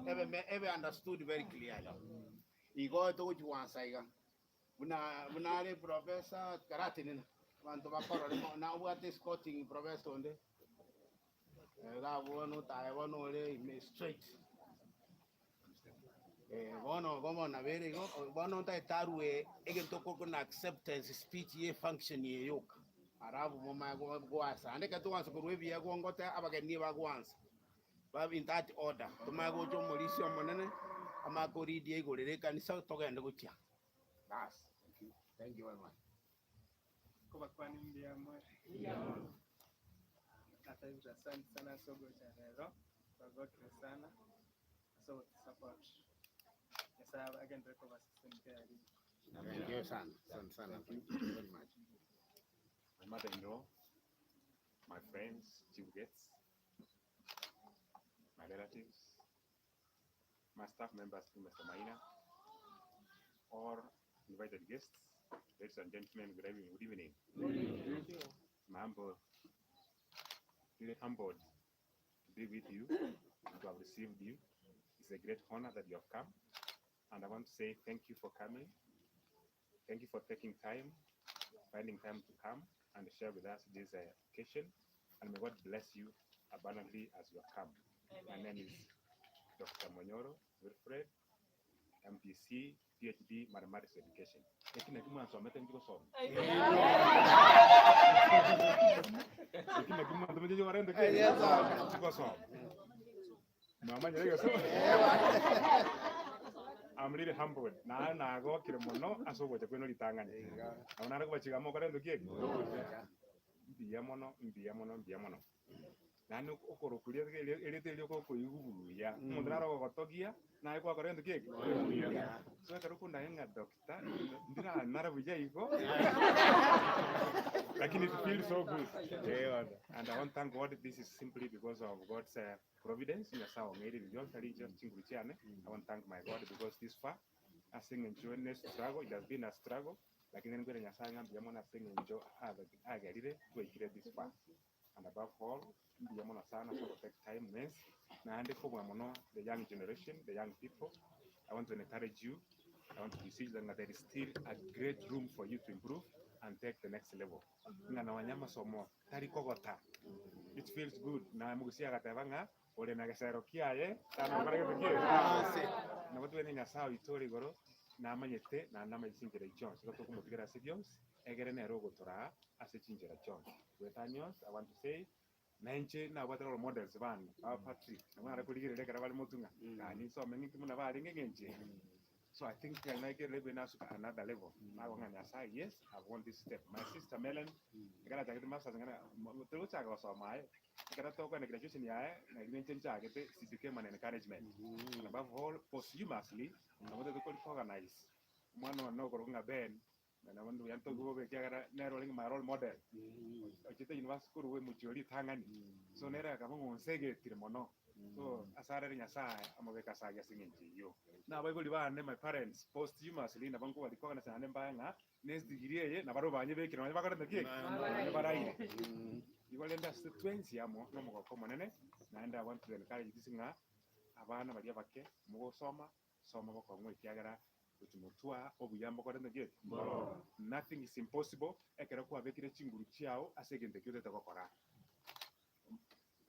Ebe me ebe understood very clearly. Igo togochi gwansa iga, buna buna are professor karatenena, abanto bakorore mo na obwate escorting professor onde, iga bono otae bono ore ime straight. Eh, bono igo bono nabo ere igo, bono ntagete arue egento okorokwa na acceptance speech ye efunction eye yoka, alafu momanye go- goansa. Naende ekero togoansa korwa ebiegwa ngote abageni bagoansa, babe in that order, tomanye gocha omorisia omonene, amanye koridia igoro ere ekanisa togende gochia, baas. Thank you very much. Kobakwani mbuya more. Tata Ibra, asante sana ase ogocha rero, twagokire sana ase ogotusupport. Nyasaye agenderere kobasesenia kera rituko. Thank you sana, asante sana, thank you very much. My mother-in-law, my friends, chief guests, my relatives, my staff members, Mr. Maina, all invited guests, ladies and gentlemen, good evening. Good evening. I'm humble, really humbled to be with you, to have received you. It's a great honor that you have come, and I want to say thank you for coming. Thank you for taking time, finding time to come and share with us this occasion. And may God bless you abundantly as you have come. My name is Dr. Monyoro Wilfred, MPC, PhD, Mathematics Education. Eki naki mwansomete nchigosoma. Eki naki mwansomete nchigorente ki? Nchigosoma. Mwamanyire egesomo? I'm really humbled. Naye nagokire mono ase ogocha kwenu ritang'ani. Nabo nare kobachiga mokore ento ki eki? Mbuya mono, mbuya mono, mbuya mono. Naende okorokuria erieta erio okoigwa buya, omonto naro ogogotogia, naye gwakora gento ki eke? Buya. So ekero okondagia ng'a doctor, ndiranara buya igo, lakini it feels so good. Eh bono, and I want to thank God, this is simply because of God's providence, Nyasaye ong'eire ebi bionsi tari inche ase chinguru chiane, I want to thank my God because this far, ase eng'encho ne struggle, it has been a struggle, lakini nkwere Nyasaye ng'a mbuya mono ase eng'encho agerire twaikire this far. And above all, mbuya mono sana ase ogotake time mwensi, naende kobua mono the young generation, the young people, I want to encourage you, I want to beseech that ng'a there is still a great room for you to improve and take the next level. Ng'a nonya amasomo tari kogota, it feels good, na Omogusia agateba ng'a ore na gesero kiaye tana gokora gento ki? Nabo tobwate Nyasaye oito ore igoro namanyete naende namanyete chinchera echi chionsi, igo tokomotigera ase bionsi, egere nere ogotoraa ase chinchera chionsi. Goetania onsi, I want to say, na inche nabwate role models bane, aba Patrick, nabo nare korigereria ekero bare motwe ng'a kani nsome ng'iki buna barenge ng'enche eye. So I think ekero naikire level eye nasuka another level, nagoka ng'a Nyasaye yes, I've won this step. My sister Mellen, ekero achagete masters ng'a tori gochaka gosoma aye, ekero tokogenda graduation yaye, nari ninche nchagete, she became an encouragement. And above all, posthumously, nabo totari kori organize omwana one okorokwa ng'a Ben, Na bono mbuya ntoki bobe ekiagera nere orenge my role model, ochete university korwa emochie o ritang'ani, so nere akaba ng'a onsegetire mono, so ase arere Nyasaye amobeke ase aye ase eng'encho eyio. Na abaibori bane, my parents, posthumously nabo nkobarikogana naende mbae ng'a ne degree eye nabarabwo banyebekire nonye bakorete ki? Nonye baraire. Igo rende ase twensi amo na omogoko omonene, naende I want to encourage this ng'a abana baria abake mogosoma, Soma bokong'u ekiagera gochia motwa obuya mbokorete ki? Mbororo. Nothing is impossible ekero kwabekire chinguru chiao ase egento ekio otagete gokora.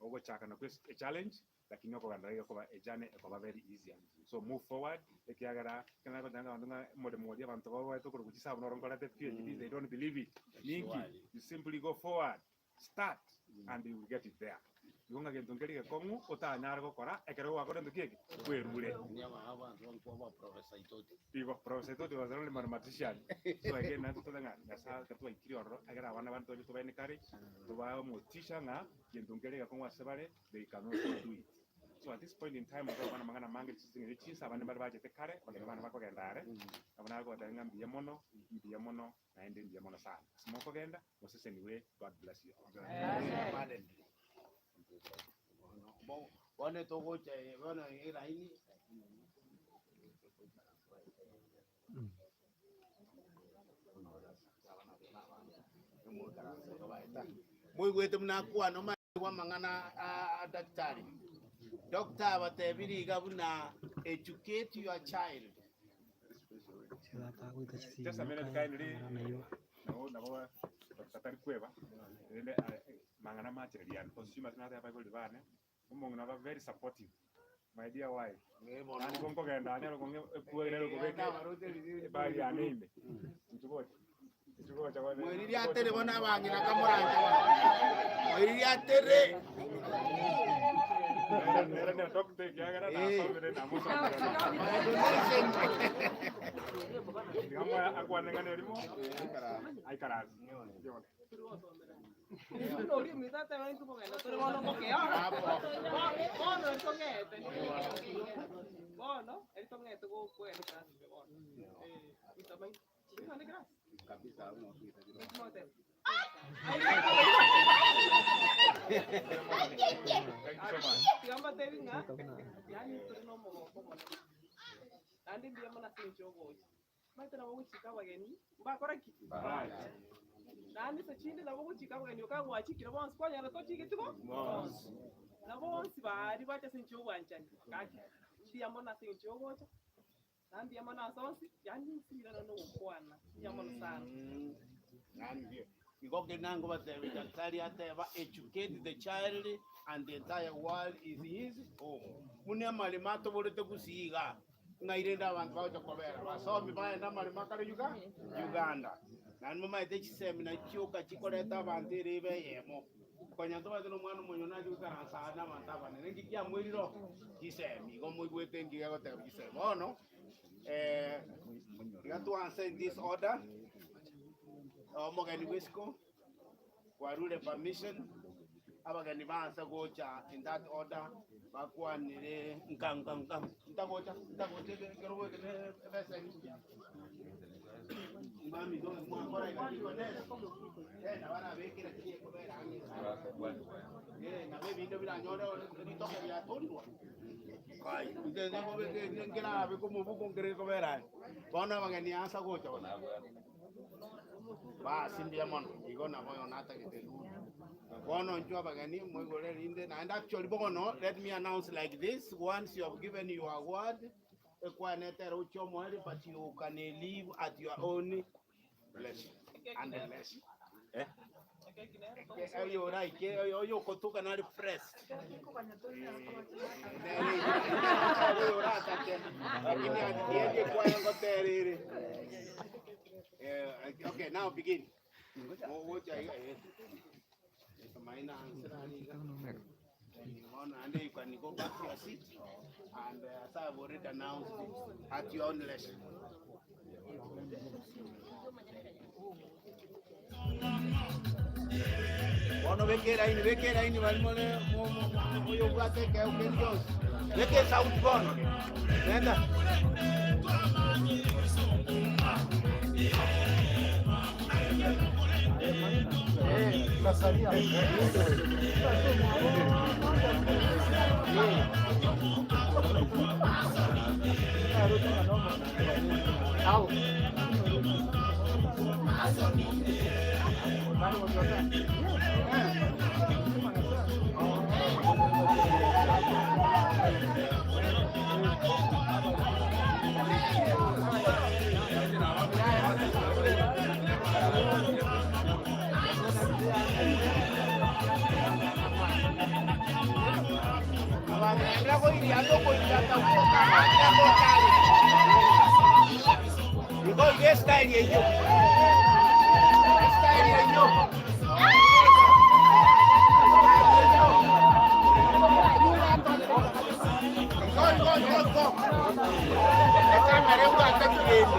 Ogochaka nakwo e challenge lakini okogenda iga ekoba e journey ekoba very easier. So move forward ekiagera ekero nagoteba ng'a abanto ng'a omoremo oria abanto babaete okorokwa chisabu noro nkorete PhD they don't believe it. Ninki? You simply go forward. Start and you will get it there. Igo ng'a gento nkeri gekong'u otanyare gokora ekero gwakora gento ki eke? Bwerure. Igo Professor Itoti was only mathematician. So again naende tote ng'a Nyasaye ekero twaikire ororo ekero abana bande toche toba encourage, tobae omotisha ng'a gento nkeri gekong'u ase bare they can also do it. So at this point in time ntogokwana amang'ana amange chising'encho chinsa abande mbare bachete kare, abageni bane bakogenda are, nabo nagobatebia ng'a mbuya mono, mbuya mono naende mbuya mono sana. Ase mokogenda, moseseniwe, God bless you all. Bono togocha bono eraini. Moigwete buna akwana omanyete amang'ana a daktari. Doctor abatebirie iga buna educate your child. Just a minute kindly. Nabo nabo Dr. tari kweba rende mang'ana machereriane consumers nateba abaibori bane omong'ina aba very supportive my dear wife yaani bo nkogenda anyare kong'a ekuo ere okobeka ebag yane ime inchu gocha inchu gocha Moiririe atere bono abang'ina kamoranche bono. Moiririe atere. Nere ne doctor ekiagera nasomire namosomera. Tiga moe akwane ng'ana erimo aikaranse. Tiga mbatebi ng'a yaani tore nomogoko omonene, naende mbuya mono ase eng'encho yogocha. Omanyete nabo ogochika abageni mbakora ki? Naende ase chinde nabo ogochika abageni okagwachikire bonsi kwanyora tochigeti bo? Na bonsi baria bacha ase eng'encho yobwanchani gaki mbuya mono ase eng'encho yogocha. Na mbuya mono ase onsi, yaani nsibire nonya nogokwana, mbuya mono sana. Igo keri nangobatebia daktari ateba educate the child and the entire world is his home. Buna amaremo atoborete gusii igaa, ng'ai rende abanto bagocha kobera? Basomi bagenda amaremo akare Uga Uganda. Naende momanyete chisemi nachi chioka chikoreta abanto ere ebe eyemo. Konya ntobwate na omwana omonyene nache goikaransa aa nabanto abanene, nki kiamoirire oo? Chisemi. Igo moigwete nki gegoteba chisemi. Bono, iga twanse in this order, omogeni bw'isiko, kwarure permission. Abageni baansa gocha in that order, bakwanire nka nka nka, ntagocha ntagocha ekerogo eke ne ebeseni. Mbaminto mwakora iga deaconess, eh, nabo arabekera chiria ekobera ang'e. Eh, nabo ebinto biranyore ritoke riatorigwa. Kai, inche nkobeka nkerabe komobuko nkere ekobera aye. Bono abageni ansa gocha bono. Basi mbuya mono, igo nabo oyo natagete ruru. Bono inchuo abageni moigore rinde, naende actually bono let me announce like this, once you have given your word, ekwane tere gochia omoerio but you can leave at your own leisure and leisure. Eh? Oyo oraike, oyo okotuka nari fresh. Nere oratake, lakini at the end ekwaya ngotera ere. Eh, okay, now begin. Mogocha iga eh. Maina answer ari iga. Then and you can go back to your seat and as I've already announced it, at your own leisure. Bono beka eraini, beka eraini bari more oyo obwate ekeo kende gionsi. Beka esauti bono. Nenda. Igo iga estyle eyio. Estyle eyio. Igo igo igo igo. Ekamera ebwate kende.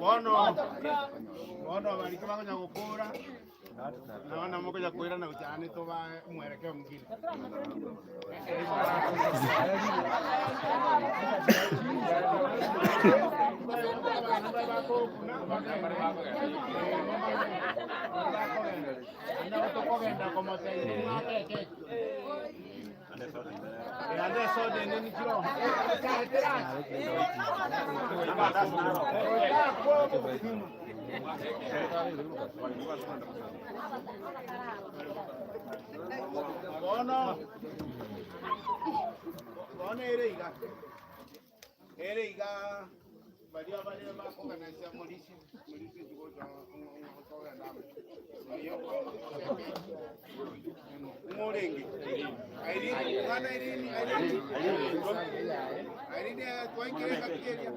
Bono bono bariki bakonya gokora naona mokonya koirana gochane toba omwerekeo omogima. Bono bono ere iga ere iga baria bare bakoganansia morisi morisi chigocha kogenda amo ng'orenge Irene mwana Irene Irene Irene twaikire ngakikeria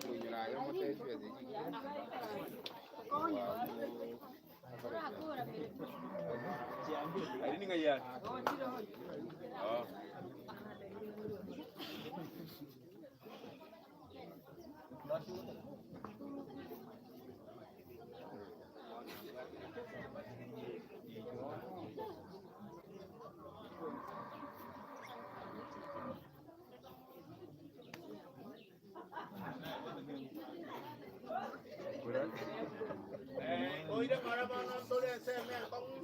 Irene ng'ai are? Oh. Oire mara bono tore ensemo enkong'u.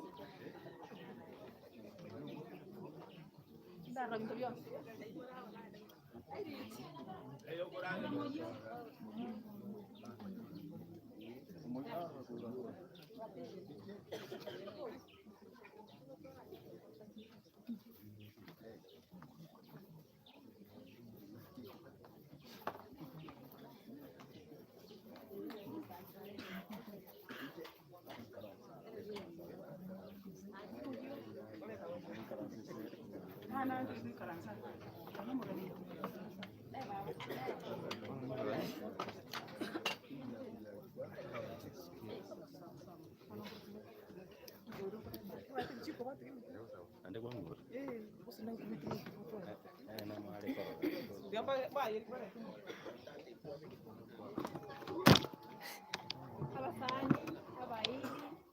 Abasani, abairi,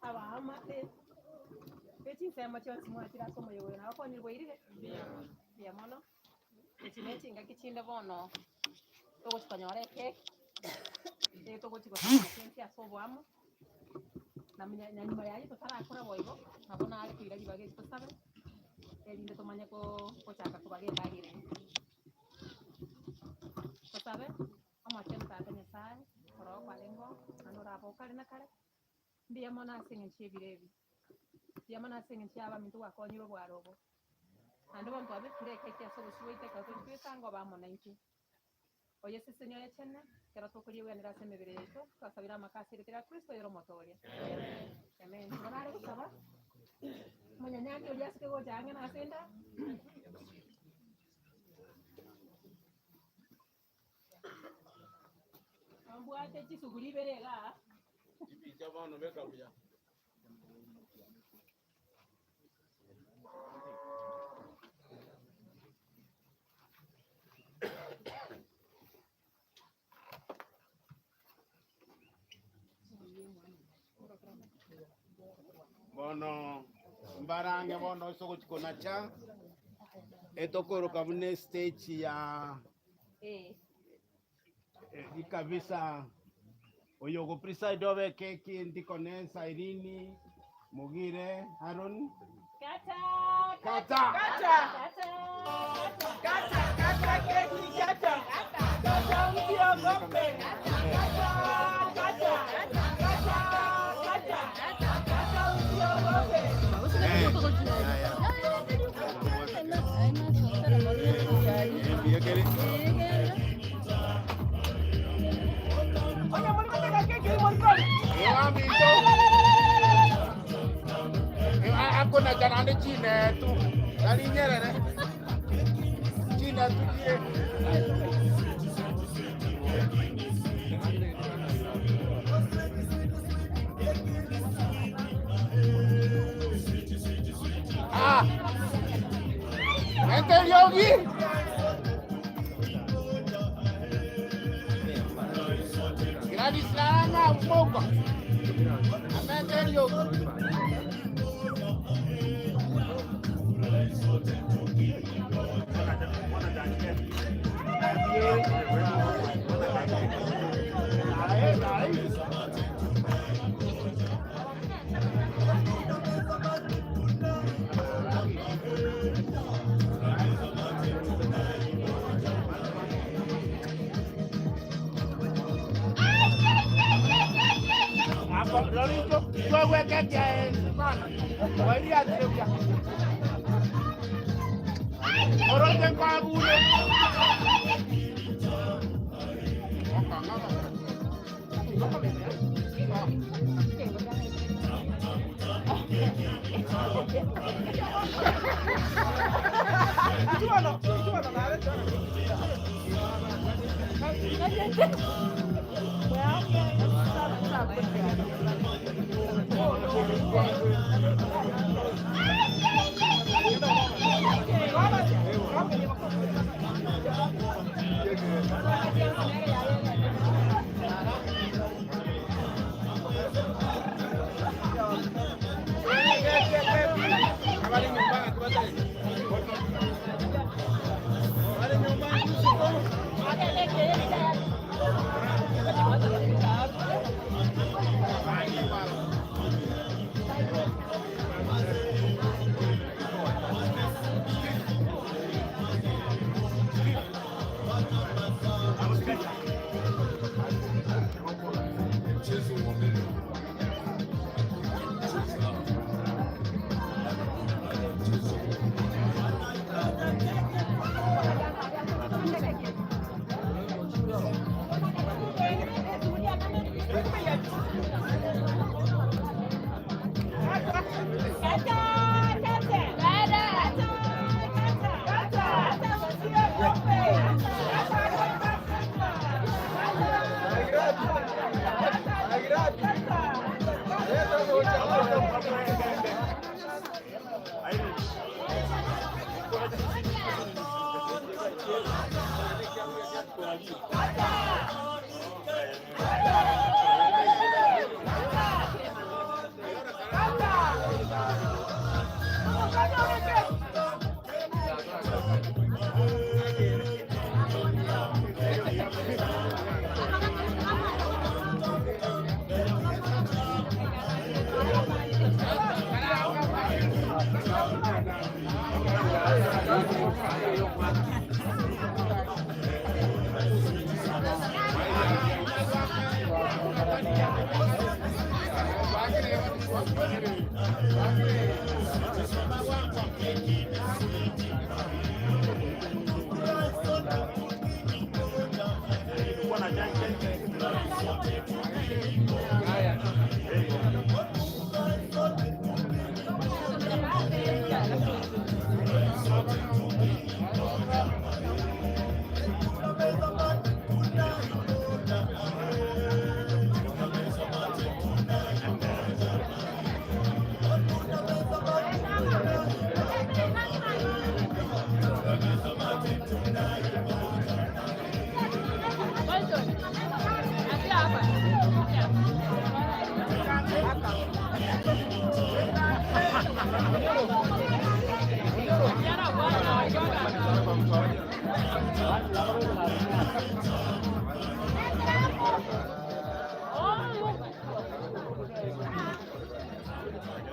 abaamate, be chinsemo chionsi mwachire ase omoyo oyo nabakonyire bwairire mbuya mono. Echi ne chingaki chinde bono togochi konyora ekeki, eye togochi gosanga chensi ase oboamo, na munya na nyuma yaye totarakora boigo, nabo nare koira ribaga eri tosabe, erinde tomanye ko gochaka kobaga endagera eye. Tosabe, omochenu tata nyasaye, oro kwarenge oo, naende orabe okare na kare, mbuya mono ase eng'encho ya ebiro ebi, mbuya mono ase eng'encho ya abaminto gwakonyire obwaro obo, naende bono twabekire ekeki ase obosio bwaito ekero tochi toetange obe amo naintwe. Oye eseseni oyechene, ekero tokoriegwenera ase emebere yaito, twasabire amaka ase erieta ria Kristo oyore omotoria. Amen. Igo nare gosaba, omonyanyangi oria asike gocha ang'e na ase enda. Mbwate chisuguri ibere igaa. Chibicha bono beka buya. Bono mbarange bono ase ogochia konacha, etokoroka buna estage ya kabisa oyo ogo preside obe ekeki Deaconess Irene Mogire Haron. Kata! Kata! Kata! Kata, kata keki, kata. Kata msiogope. Kata, kata. Kata, kata. Kata msiogope. Oye, muri kuteka keki, muri kore. Akonacha naende chinetu, tari nyerere, chinetu chire. Ah! Ente eriogi! Gladys Laranga Moko. Amente eriogi.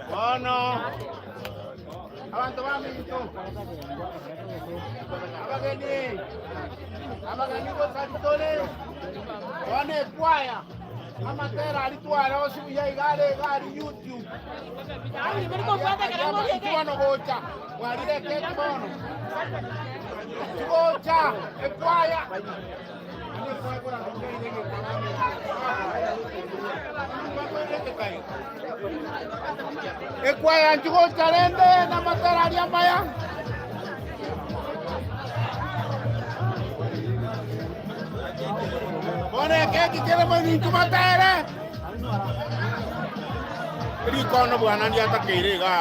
Bono abanto baminto, abageni, abageni gosari tore, bono ekwaya, amatera aria tware onsi buya iga are iga aria YouTube. Inchuo bono gocha, mwarire ekeki bono. Inchuo gocha, ekwaya. Ekwaya nchigocha rende namatera aria amaya. Bono ekeki kere mominto matere. Rikono bwana ndiatakeire iga.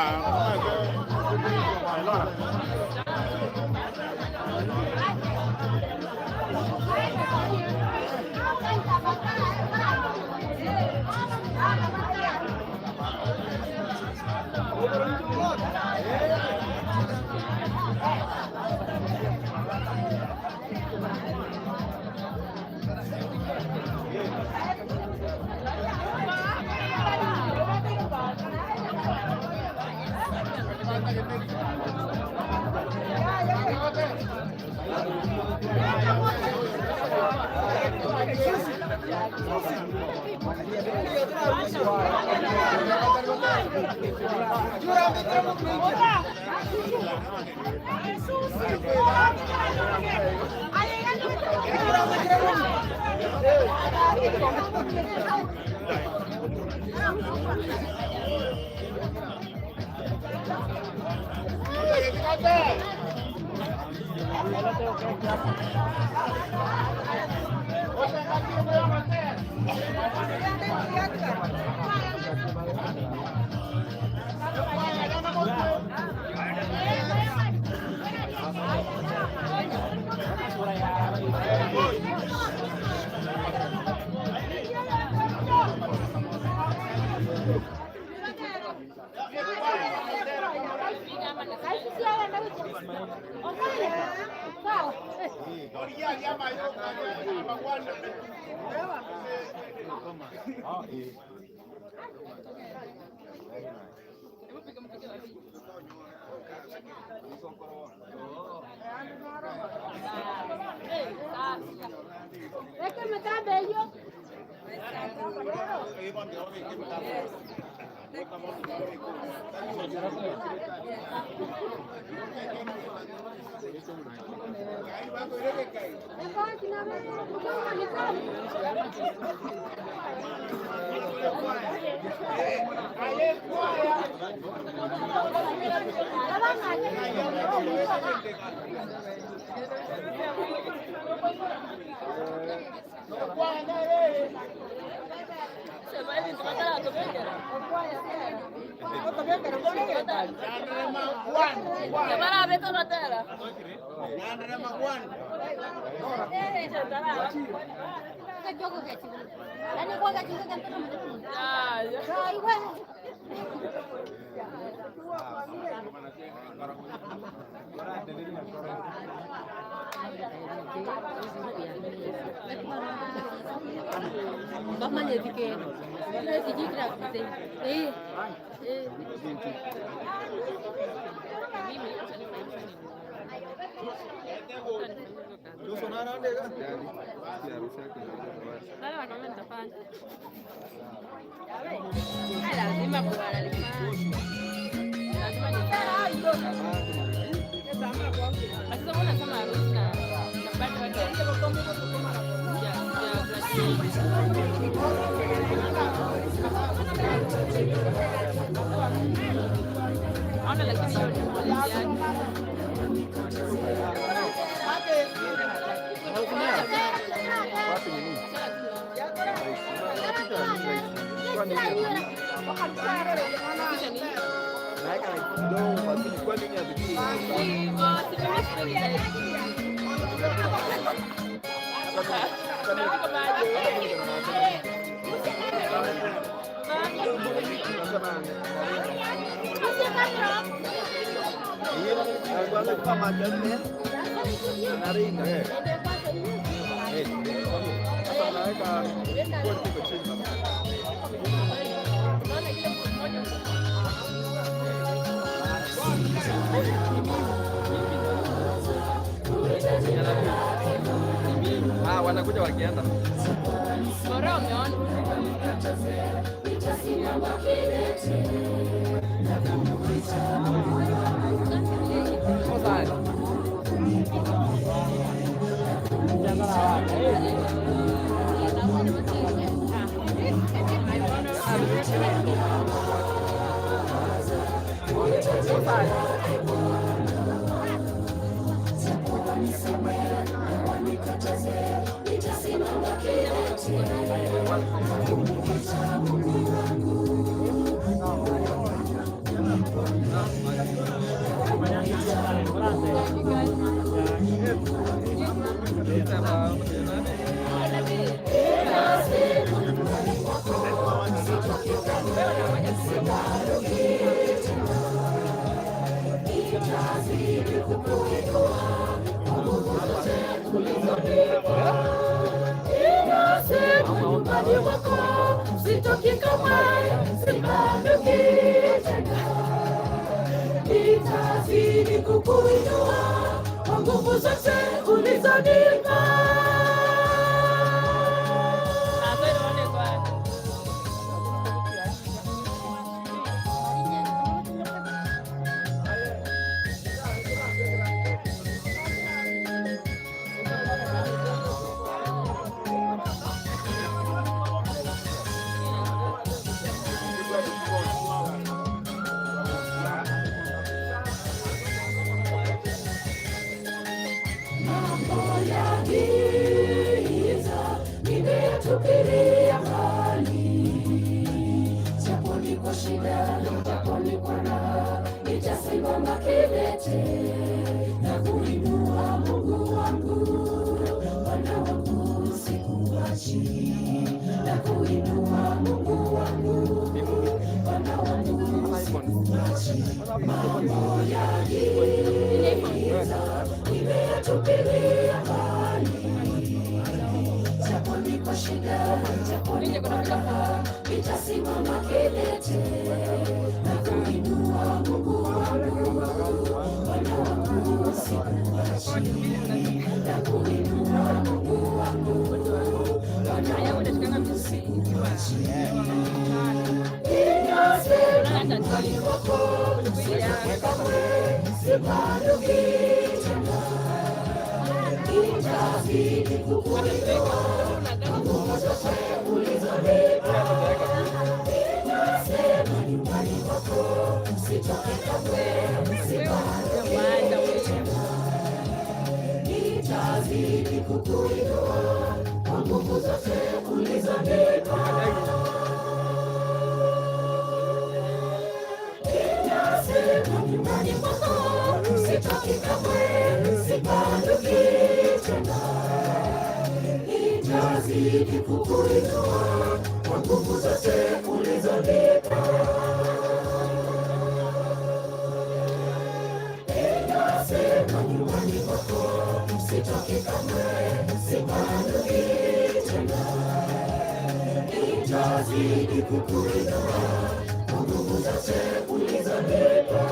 Ah, wanakuja wakienda. Bora umeona. Nyumbani mwako sitoki kamwe, sibanduki tena, nitazidi kukuinua kwa nguvu zote ulizonipa. Mambo ya giza nimeyatupilia mbali, japo ni kwa shida, japo ni kwa raha, nitasimama kidete na kuinua Mungu wangu, Bwana wangu sikuachi, na kuinua Mungu wangu, Bwana wangu sikuachi. Mambo ya giza nimeyatupilia mbali, japo ni kwa shida, japo ni kwa raha, nitasimama kidete na kuinua Mungu wangu, Bwana wangu sikuachi, na kuinua Mungu wangu, Bwana wangu sikuachi. Ninasema nyumbani mwako, sitoki kamwe, sibanduki tena, nitazidi kukuinua kwa nguvu zote ulizonipa. Ninasema nyumbani mwako, sitoki kamwe, sibanduki tena, nitazidi kukuinua kwa nguvu zote ulizonipa. Ninasema nyumbani mwako, sitoki kamwe, sibanduki tena, nitazidi kukuinua kwa nguvu zote ulizonipa. Ninasema nyumbani mwako, sitoki kamwe, sibanduki tena, nitazidi kukuinua kwa nguvu zote ulizonipa.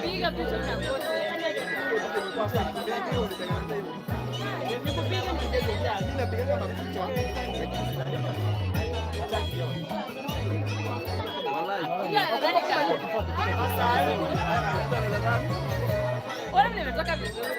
Piga picha na Mbona nimetoka vizuri?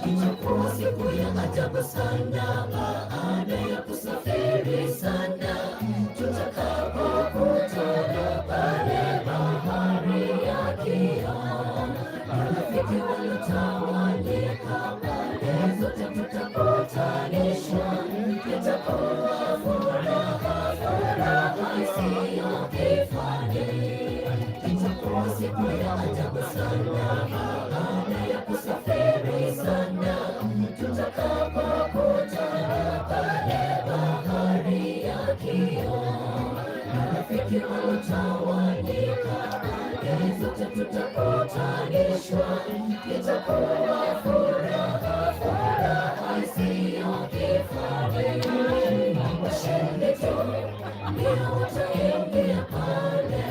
Itakuwa siku ya ajabu sana baada ya kusafiri sana, tutakapokutana pale bahari ya kioo, marafiki waliotawanyika pande zote tutakutanishwa. Itakuwa furaha, furaha isiyo kifani. Itakuwa siku ya ajabu sana baada ya kusafiri sana, tutakapokutana pale bahari ya kioo, marafiki waliotawanyika pande zote tutakutanishwa. Itakuwa furaha, furaha isiyo kifani. Washindi tu ndio wataingia pale,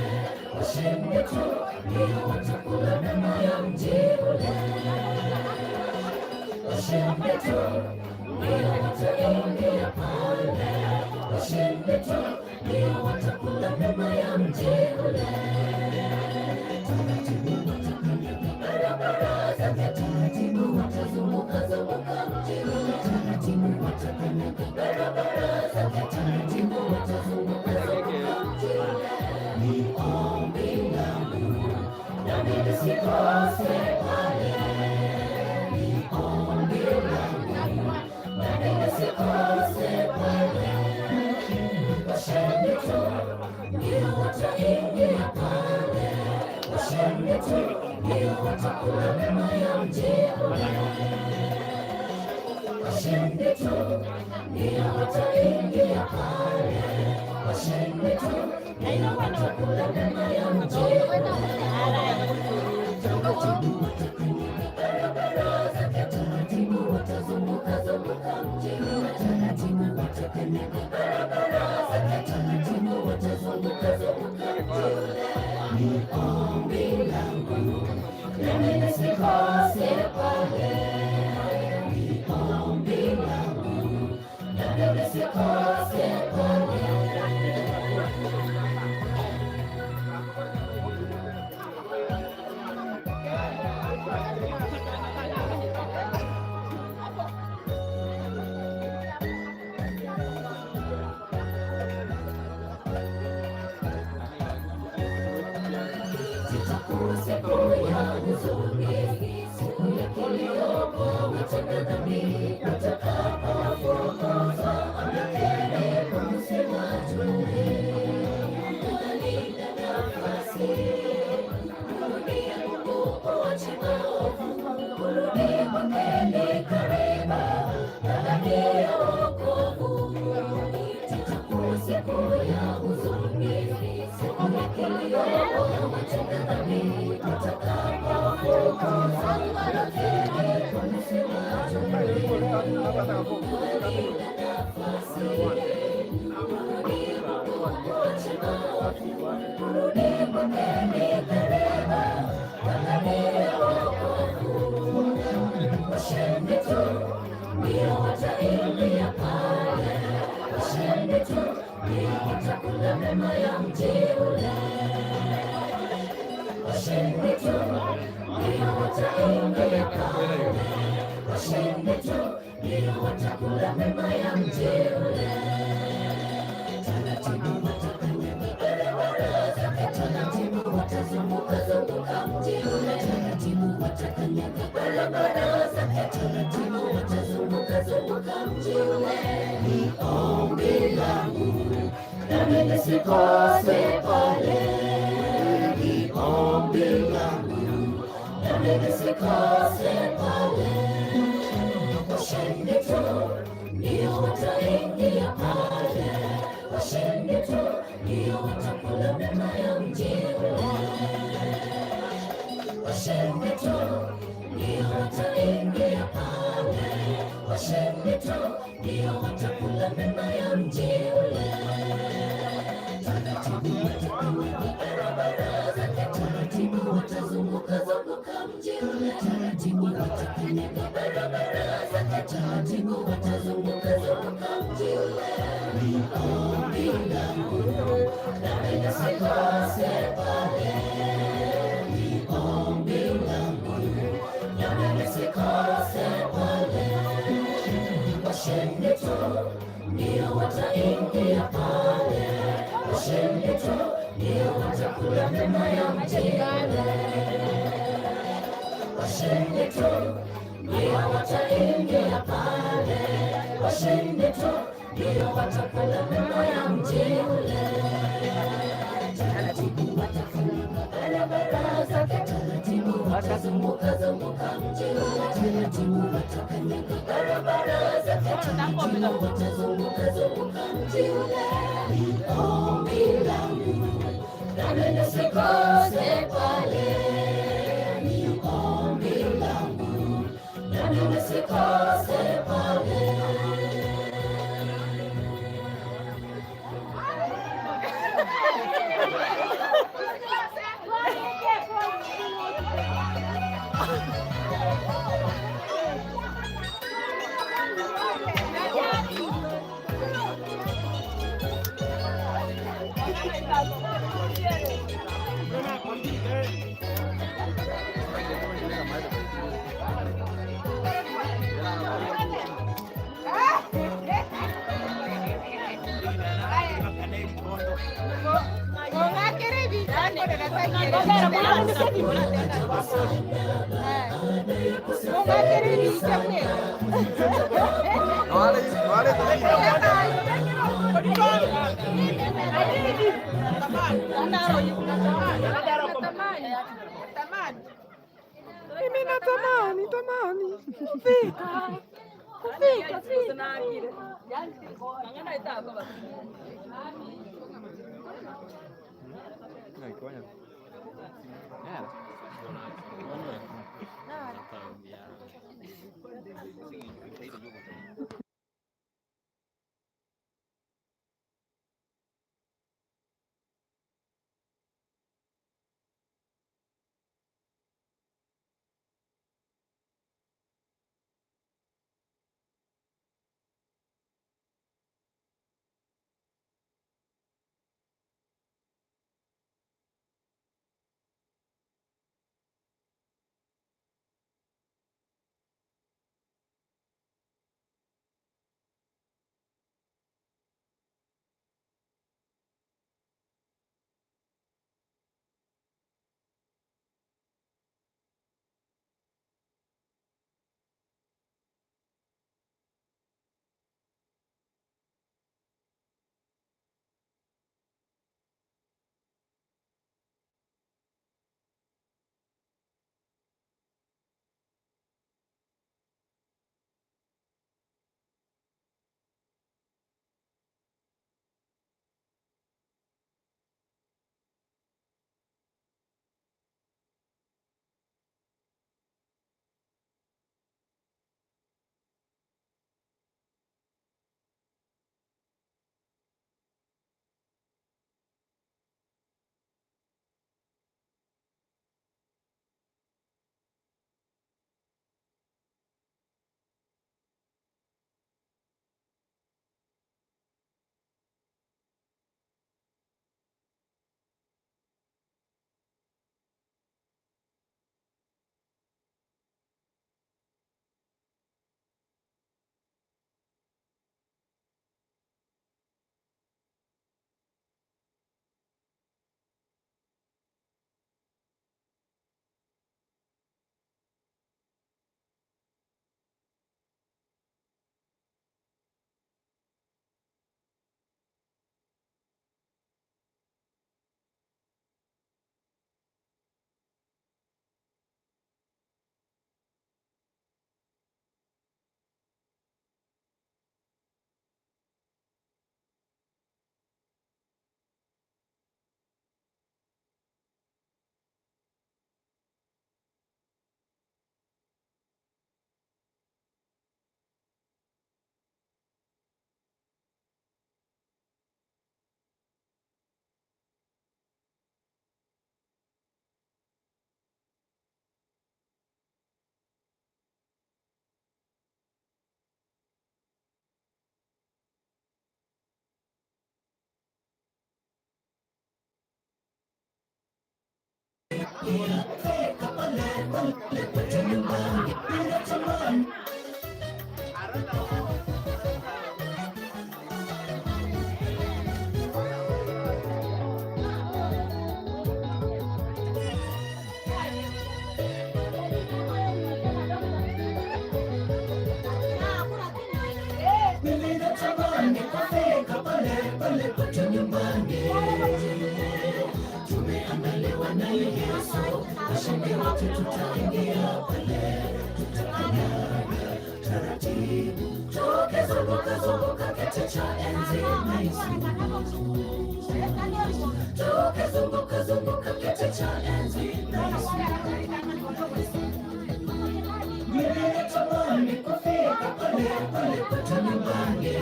washindi tu ndio watakula mema ya mji ule. Washindi tu ndio wataingia pale, washindi tu ndio watakula mema ya mji ule. Taratibu watakanyaga barabara zake, taratibu watazunguka zunguka mji ule, taratibu watakanyaga barabara zake, taratibu watazunguka zunguka mji ule. Ni ombi langu nami nisikose pale, ni ombi langu nami nisikose pale. Washindi tu ndio wataingia pale, washindi tu ndio watakula mema ya mji ule. Washindi tu ndio wataingia pale, washindi tu ndio watakula mema ya mji ule. Taratibu watakanyaga barabara zake, taratibu watazunguka zunguka mji ule, taratibu watakanyaga barabara zake, taratibu watazunguka zunguka mji ule. Ni ombi langu nami nisikose pale, ni ombi langu nami nisikose pale. Itakuwa siku ya huzuni, siku ya kilio kwa watenda dhambi, watakapofukuzwa ondokeni msiwajue. Ungalinda nafasi, mrudie Mungu, uache maovu, kurudi kwake ni karibu, ahadi ya wokovu. Itakuwa siku ya huzuni, siku ya kilio kwa watenda dhambi, watakapofukuzwa ondokeni msiwajue. Ungalinda nafasi, Kurudi kwake ni karibu, angalia wokovu. Washindi tu ndio wataingia pale, washindi tu ndio watakula mema ya mji ule. Washindi tu ndio wataingia pale, washindi tu ndio watakula mema ya mji ule. Taratibu watakanyaga barabara zake, taratibu watazunguka zunguka mji ule, taratibu watakanyaga barabara zake, taratibu watazunguka zunguka mji ule. Ni ombi langu nami nisikose pale, ni ombi langu nami nisikose pale. Washindi tu ndio wataingia pale, washindi tu ndio watakula mema ya mji ule. Washindi tu ndio wataingia pale, washindi tu ndio watakula mema ya mji ule. Taratibu watakanyaga barabara zake, taratibu watazunguka zunguka mji ule, taratibu watakanyaga barabara zake, taratibu watazunguka zunguka mji ule. Ni ombi langu nami nisikose pale, ni ombi langu nami nisikose pale. Washindi tu ndio wataingia pale, washindi tu ndio watakula mema ya mji ule. Washindi tu ndio wataingia pale, washindi tu ndio watakula mema ya mji ule. Taratibu watafunga barabara zake, taratibu watazunguka zunguka mji ule, taratibu watakanyaga barabara zake, taratibu watazunguka zunguka mji ule. Ni ombi langu nami nisikose pale, ni ombi langu nami nisikose pale. Mimi natamani tamani kufika kufika fika. Mimi natamani kufika pale pale kwetu nyumbani, tumeandaliwa na Yesu, washindi wote tutaingia pale, tutakanyaga taratibu, tukizunguka zunguka kiti cha enzi na Yesu, tukizunguka zunguka kiti cha enzi na Yesu. Mimi natamani kufika pale pale kwetu nyumbani,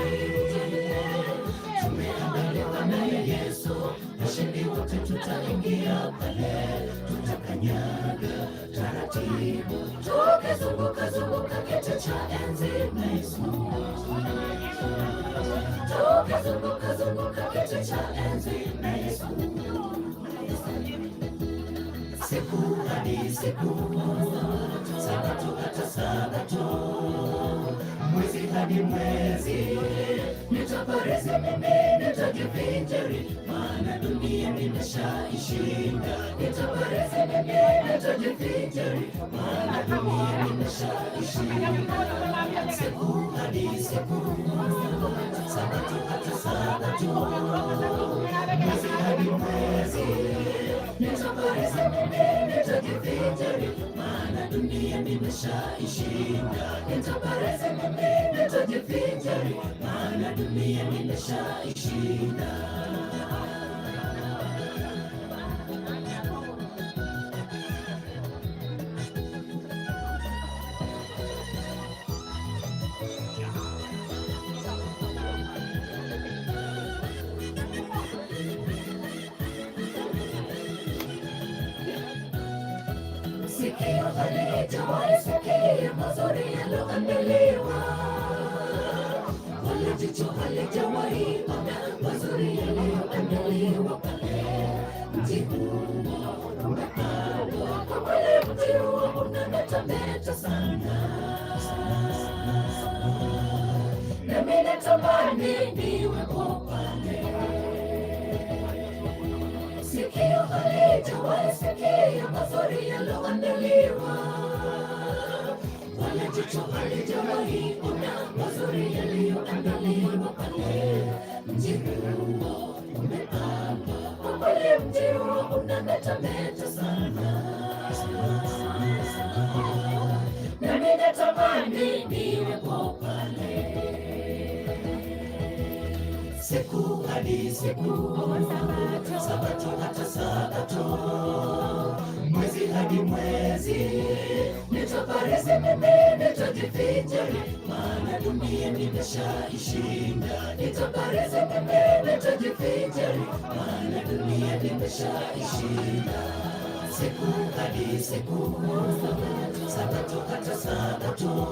tumeandaliwa naye Yesu, washindi wote tutaingia pale, tutakanyaga taratibu, tukizunguka zunguka kiti cha enzi na Yesu, tukizunguka zunguka kiti cha enzi na Yesu siku hadi siku, sabato hata sabato, mwezi hadi mwezi, nitaparizi mimi, nitajivinjari, maana dunia nimeshaishinda. Nitaparizi mimi, nitajivinjari, maana dunia nimeshaishinda. Siku hadi siku, sabato hata sabato, mwezi hadi mwezi nitaparizi mimi, nitajivinjari, maana dunia nimeshaishinda. Nitaparizi mimi, nitajivinjari, maana dunia nimeshaishinda. Sikio halijawahi sikia mazuri yaliyoandaliwa, wala jicho halijawahi ona mazuri yaliyoandaliwa pale. Mji huo umepambwa kwa kweli, mji huo unametameta sana, nami natamani niwepo pale. Sikio halijawahi sikia mazuri yaliyoandaliwa, wala jicho halijawahi ona mazuri yaliyoandaliwa pale. Mji huo umepambwa kwa kweli, mji huo unametameta sana, nami natamani niwepo pale siku hadi siku, sabato hata sabato, mwezi hadi mwezi, nitaparizi mimi, nitajivinjari, maana dunia nimeshaishinda. Nitaparizi mimi, nitajivinjari, maana dunia nimeshaishinda. Siku hadi siku, sabato hata sabato,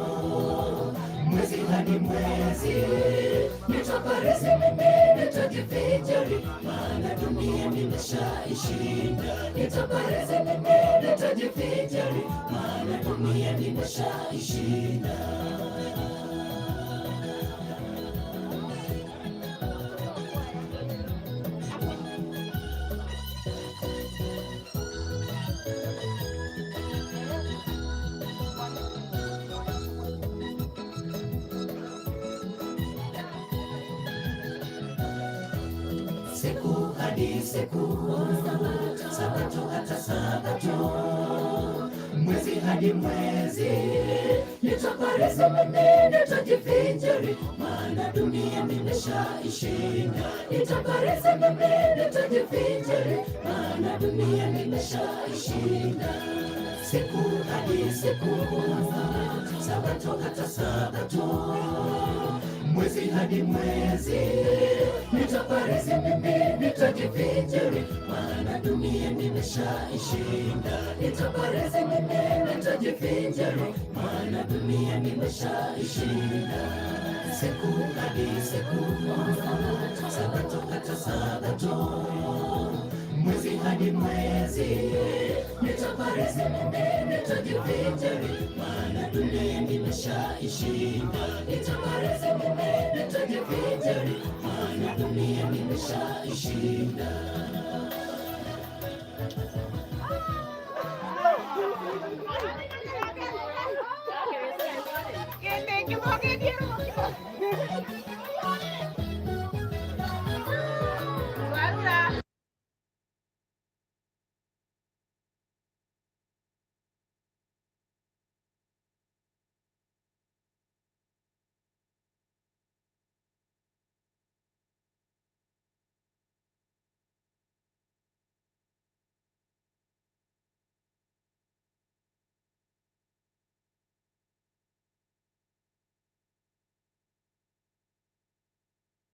mwezi hadi mwezi, nitaparizi mimi, nitajivinjari, maana dunia nimeshaishinda. Nitaparizi mimi, nitajivinjari, maana dunia nimeshaishinda. Siku hadi siku, sabato hata sabato, mwezi hadi mwezi, nitaparizi mimi, nitajivinjari, maana dunia nimeshaishinda. Nitaparizi mimi, nitajivinjari, maana dunia nimeshaishinda. Siku hadi siku, sabato hata sabato, mwezi hadi mwezi, nitaparizi mimi, nitajivinjari, maana dunia nimeshaishinda. Nitaparizi mimi, nitajivinjari, maana dunia nimeshaishinda. Siku hadi siku, sabato hata sabato, mwezi hadi mwezi. Nitaparizi mimi nitajivinjari, maana dunia nimeshaishinda. Nitaparizi mimi nitajivinjari, maana dunia nimeshaishinda.